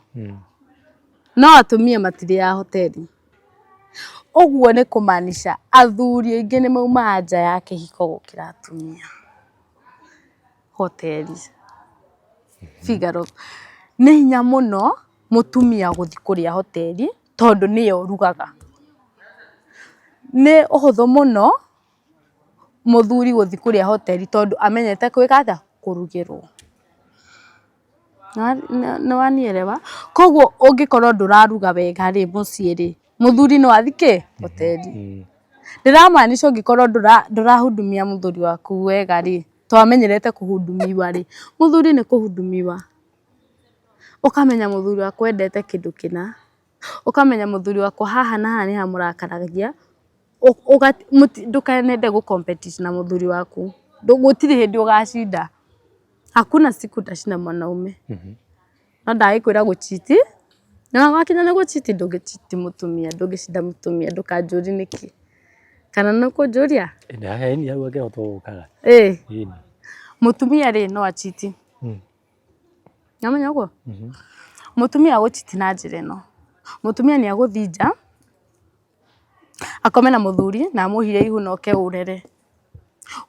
No atumia matirĩaga hoteri. Ũguo nĩ kũmaanisha athuri aingĩ nĩ maumaga nja ya kĩhiko gũkĩra atumia hoteri. Figure of nĩ hinya mũno mũtumia gũthiĩ kũrĩa hoteri tondũ nĩye ũrugaga. Nĩ ũhũthũ mũno mũthuri gũthiĩ kũrĩa hoteri tondũ amenyete gwĩka atĩa, kũrugĩrwo. Nĩ wanielewa? Koguo ũngĩkorwo ndũraruga wega rĩ, mũciĩ rĩ, mũthuri no athiĩ kĩ? Hoteri. Ndĩramaanisha ũngĩkorwo ndũrahudumia mũthuri waku wega rĩ, to amenyerete kũhudumiwa rĩ, mũthuri nĩ kũhudumiwa. Ũkamenya mũthuri wakwa endete kĩndũ kĩna, ũkamenya mũthuri wakwa haha na haha nĩ hamũrakaragia, ndũkanende gũ compete na mũthuri waku, gũtirĩ hĩndĩ ũgacinda. Hakuna siku utashinda mwanaume. No ndagĩkwĩra gũ cheat, na wakinya nĩ gũ cheat ndũngĩ cheat mũtumia, ndũngĩcinda mũtumia ndũkanjũrie nĩkĩ. Kana nĩ ũkũnjũria? Ĩni hau angĩhota gũkaga. Ĩĩ. Mũtumia rĩ no a cheat. Nĩwamenya ũguo? Mũtumia agũ cheat na njĩra ĩno, mũtumia nĩ agũthiĩ nja, akome na mũthuri na amũhire ihu na oke ũrere.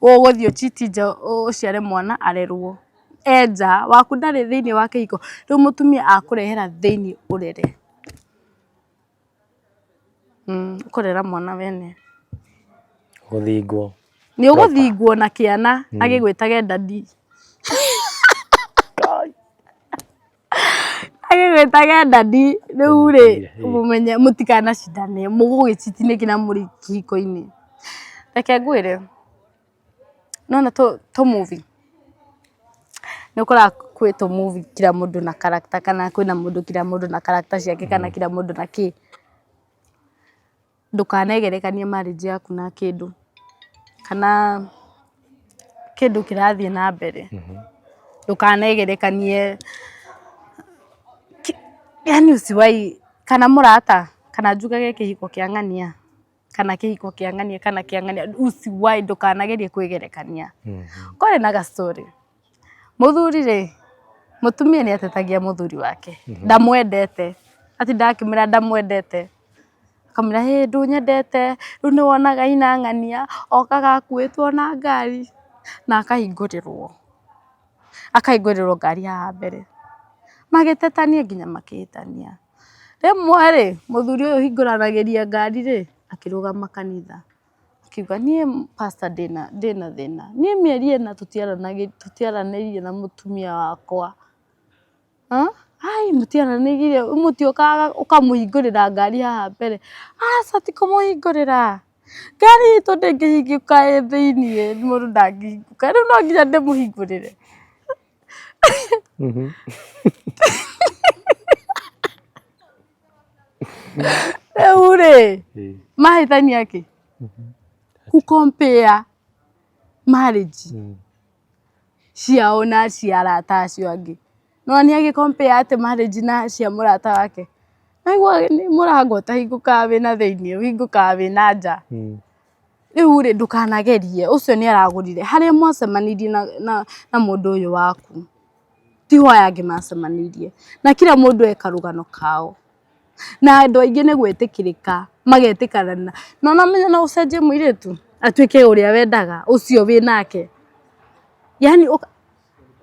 Ũgũthiĩ ũ cheat nja ũciare mwana arerwo e nja, waku ndarĩ thĩiniĩ wa kĩhiko, rĩu mũtumia akũrehera thĩiniĩ ũrere. Ũkũrera mwana wene. Gũthingwo. Nĩ ũgũthingwo na kĩana agĩgwĩtage daddy. Agĩgwĩtage daddy rĩu rĩ, mũmenye mũtikanacindane mũgũgĩ cheat nĩkĩ na mũrĩ kĩhiko-inĩ. Reke ngwĩre, nĩ wona tũ movie, nĩ ũkoraga kwĩ tũ movie kila mũndũ na character kana kwĩna mũndũ kila mũndũ na character ciake kana kila mũndũ na kĩ. Ndũkanegerekanie marriage yaku na kĩndũ kana kĩndũ kĩrathiĩ na mbere. Ndũkanegerekanie yaani usiwahi kana mũrata kana njugage kĩhiko kĩa ng'ania kana kĩhiko kĩa ng'ania kana kĩa ng'ania usiwahi ndũkanagerie kwĩgerekania. Kwarĩ na ga story, mũthuri rĩ, mũtumia nĩ atetagia mũthuri wake ndamwendete, atindaga akĩmwĩra ndamwendete. Akamwĩra hĩ ndũnyendete, rĩu nĩ wonaga ina ng'ania okaga akuĩtwo na ngari na akahingũrĩrwo, akahingũrĩrwo ngari haha mbere. Magĩtetania nginya makĩhĩtania. Rĩmwe rĩ, mũthuri ũyũ ũhingũranagĩria ngari rĩ, akĩrũgama kanitha, akiuga niĩ pastor ndĩna thĩna, niĩ mĩeri ĩna tũtiaranĩirie na mũtumia wakwa. Ai mũtiaranĩirie mũtiũkaga ũkamũhingũrĩra ngari haha mbere, aca ti kũmũhingũrĩra, ngari itũ ndĩngĩhingũka ĩ thĩiniĩ mũndũ ndangĩhingũka, rĩu no nginya ndĩmũhingũrĩre. Rĩu rĩ, mahĩtania kĩ? Gũ compare marriage ciao na cia arata acio angĩ. No nĩ agĩ compare atĩ marriage na cia mũrata wake. Aigua nĩ mũrango ũtahingũkaga wĩna thĩiniĩ ũhingũkaga wĩna nja. Rĩu rĩ ndũkanagerie, ũcio nĩ aragũrire, harĩa mwacemanirie na mũndũ ũyũ waku tiho aya angĩ macemanirie. Na kila mũndũ e karũgano kao. Na andũ aingĩ nĩ gwĩtĩkĩrĩka magetĩkana na ũramenya no ũcenjie mũirĩtu atuĩke ũrĩa wendaga ũcio wĩnake. Yaani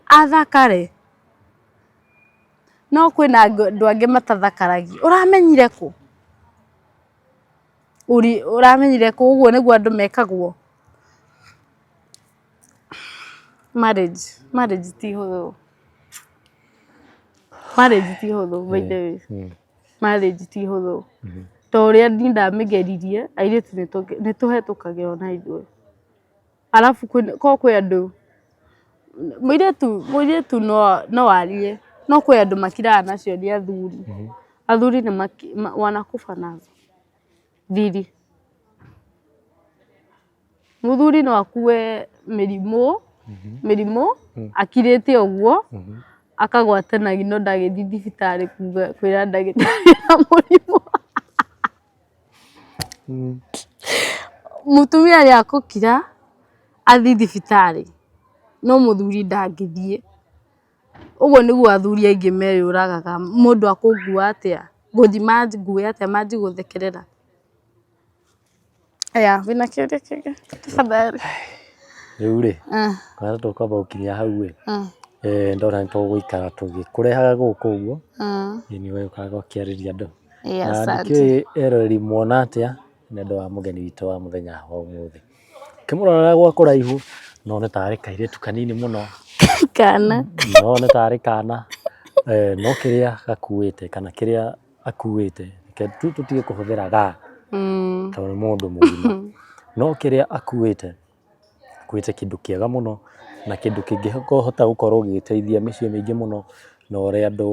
athakare no kwĩna andũ angĩ matathakaragia. Ũramenyire kũ? Ũramenyire kũ ũguo nĩguo andũ mekagwo? Marriage, marriage ti hũthũ. Marriage ti hũthũ by the way. Marriage ti hũthũ. Ta ũrĩa niĩ ndamĩgeririe, airĩtu nĩ tũhetũkagĩrwo na ithuĩ. Arabu korwo kwĩ andũ, mũirĩtu mũirĩtu no arie, no kwĩ andũ makiraga nacio nĩ athuri. Athuri nĩ wanakufa nazo thiri. Mũthuri no akue mĩrimũ, mĩrimũ akirĩte ũguo, akagwatanagia no ndagĩthiĩ thibitarĩ kuga kwĩra ndagĩtarĩ ena mũrimũ. Mũtumia nĩ agũkira athiĩ thibitarĩ, no mũthuri ndangĩthiĩ. Ũguo nĩguo athuri aingĩ meyũragaga, mũndũ akũngua atĩa, ngũthiĩ mangue atĩa manjie gũthekerera. Aya, wĩna kĩũria kĩngĩ tafadhali? Rĩu rĩ, kana tũkwamba gũkinyia hau ĩ, ndona nĩ tũgũikara tũgĩkũrehaga gũkũ ũguo, ĩ nĩ ũgĩũkaga ũkĩarĩria andũ. Ĩĩ Na asante. ndikĩũĩ eroreri muona atĩa nĩ ũndũ wa mũgeni witũ wa mũthenya wa ũmũthĩ. Ũkĩmũrorera gwa kũraihu no nĩ tarĩ kairĩtu kanini mũno, Kana. no nĩ tarĩ kana, no kĩrĩa gakuĩte kana kĩrĩa akuĩte, reke tu tũtige kũhũthĩra ga, tondũ nĩ mũndũ mũgima, no kĩrĩa akuĩte, akuĩte kĩndũ kĩega mũno, na kĩndũ kĩngĩhota gũkorwo gĩgĩteithia mĩciĩ mĩingĩ mũno, na ũrĩa andũ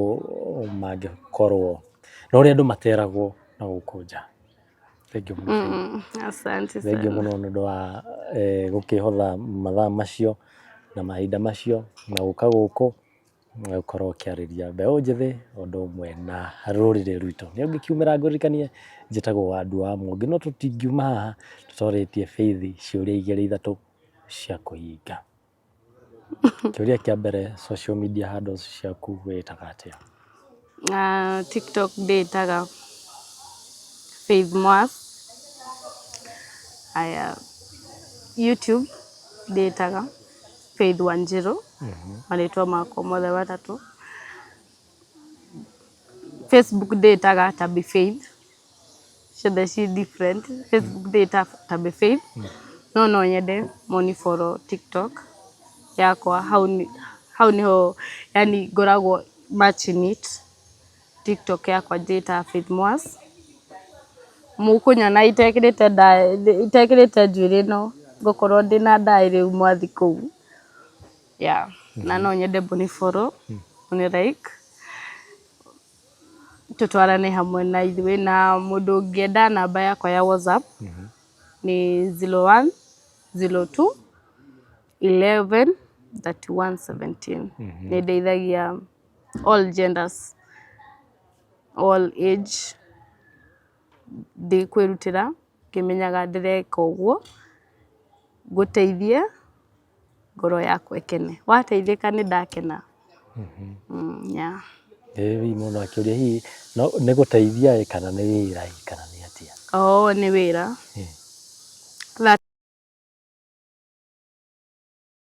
mangĩkorwo, na ũrĩa andũ materagwo na gũkũ nja. Thengiũ mũno. Asante Thengiũ sana. mũno nĩ ũndũ wa gũkĩhotha mathaa macio na mahinda macio na gũka gũkũ. Na gũkorwo ũkĩarĩria mbeũ njĩthĩ o ũndũ ũmwe na rũrĩrĩ rwitũ. Nĩ ũngĩkiumĩra ngũririkanie njĩtagwo Wandua wa Mũngĩ no tũtingiuma haha tũtorĩtie Faith ciũria igĩrĩ ithatũ cia kũhinga. Kĩũria kĩa mbere social media handles ciaku wĩtaga atĩa? TikTok ndĩtaga Faith Mwas. Aya, YouTube ndĩtaga Faith Wanjiru, marĩtwa makwa mothe matatũ. Facebook ndĩtaga Tabi Faith, ciothe ci different. Facebook ndĩtaga Tabi Faith, no no nyende mũni follow TikTok yakwa, hau nĩho yaani ngoragwo much in it. TikTok yakwa njĩtaga Faith Mwas. Mũkũnyona itekĩrĩte ndaĩ, itekĩrĩte njuĩrĩ ĩno, ngũkorwo ndĩna ndaĩ rĩu mwathi kũu. Yeah, na no nyende mũni follow, mũni like, tũtwarane hamwe na ithuĩ. Na mũndũ ũngĩenda namba yakwa ya WhatsApp nĩ 0102 11 31 17. Nĩ ndeithagia all genders, all age, ndĩkwĩrutĩra ngĩmenyaga ndĩreka ũguo ngũteithie ngoro yakwa ĩkene. Wateithĩka nĩ ndakena. Yeah. Ĩĩ mũndũ akĩũria hihi nĩ gũteithia ĩ kana nĩ wĩra ĩ kana nĩ atĩa? Oo nĩ wĩra.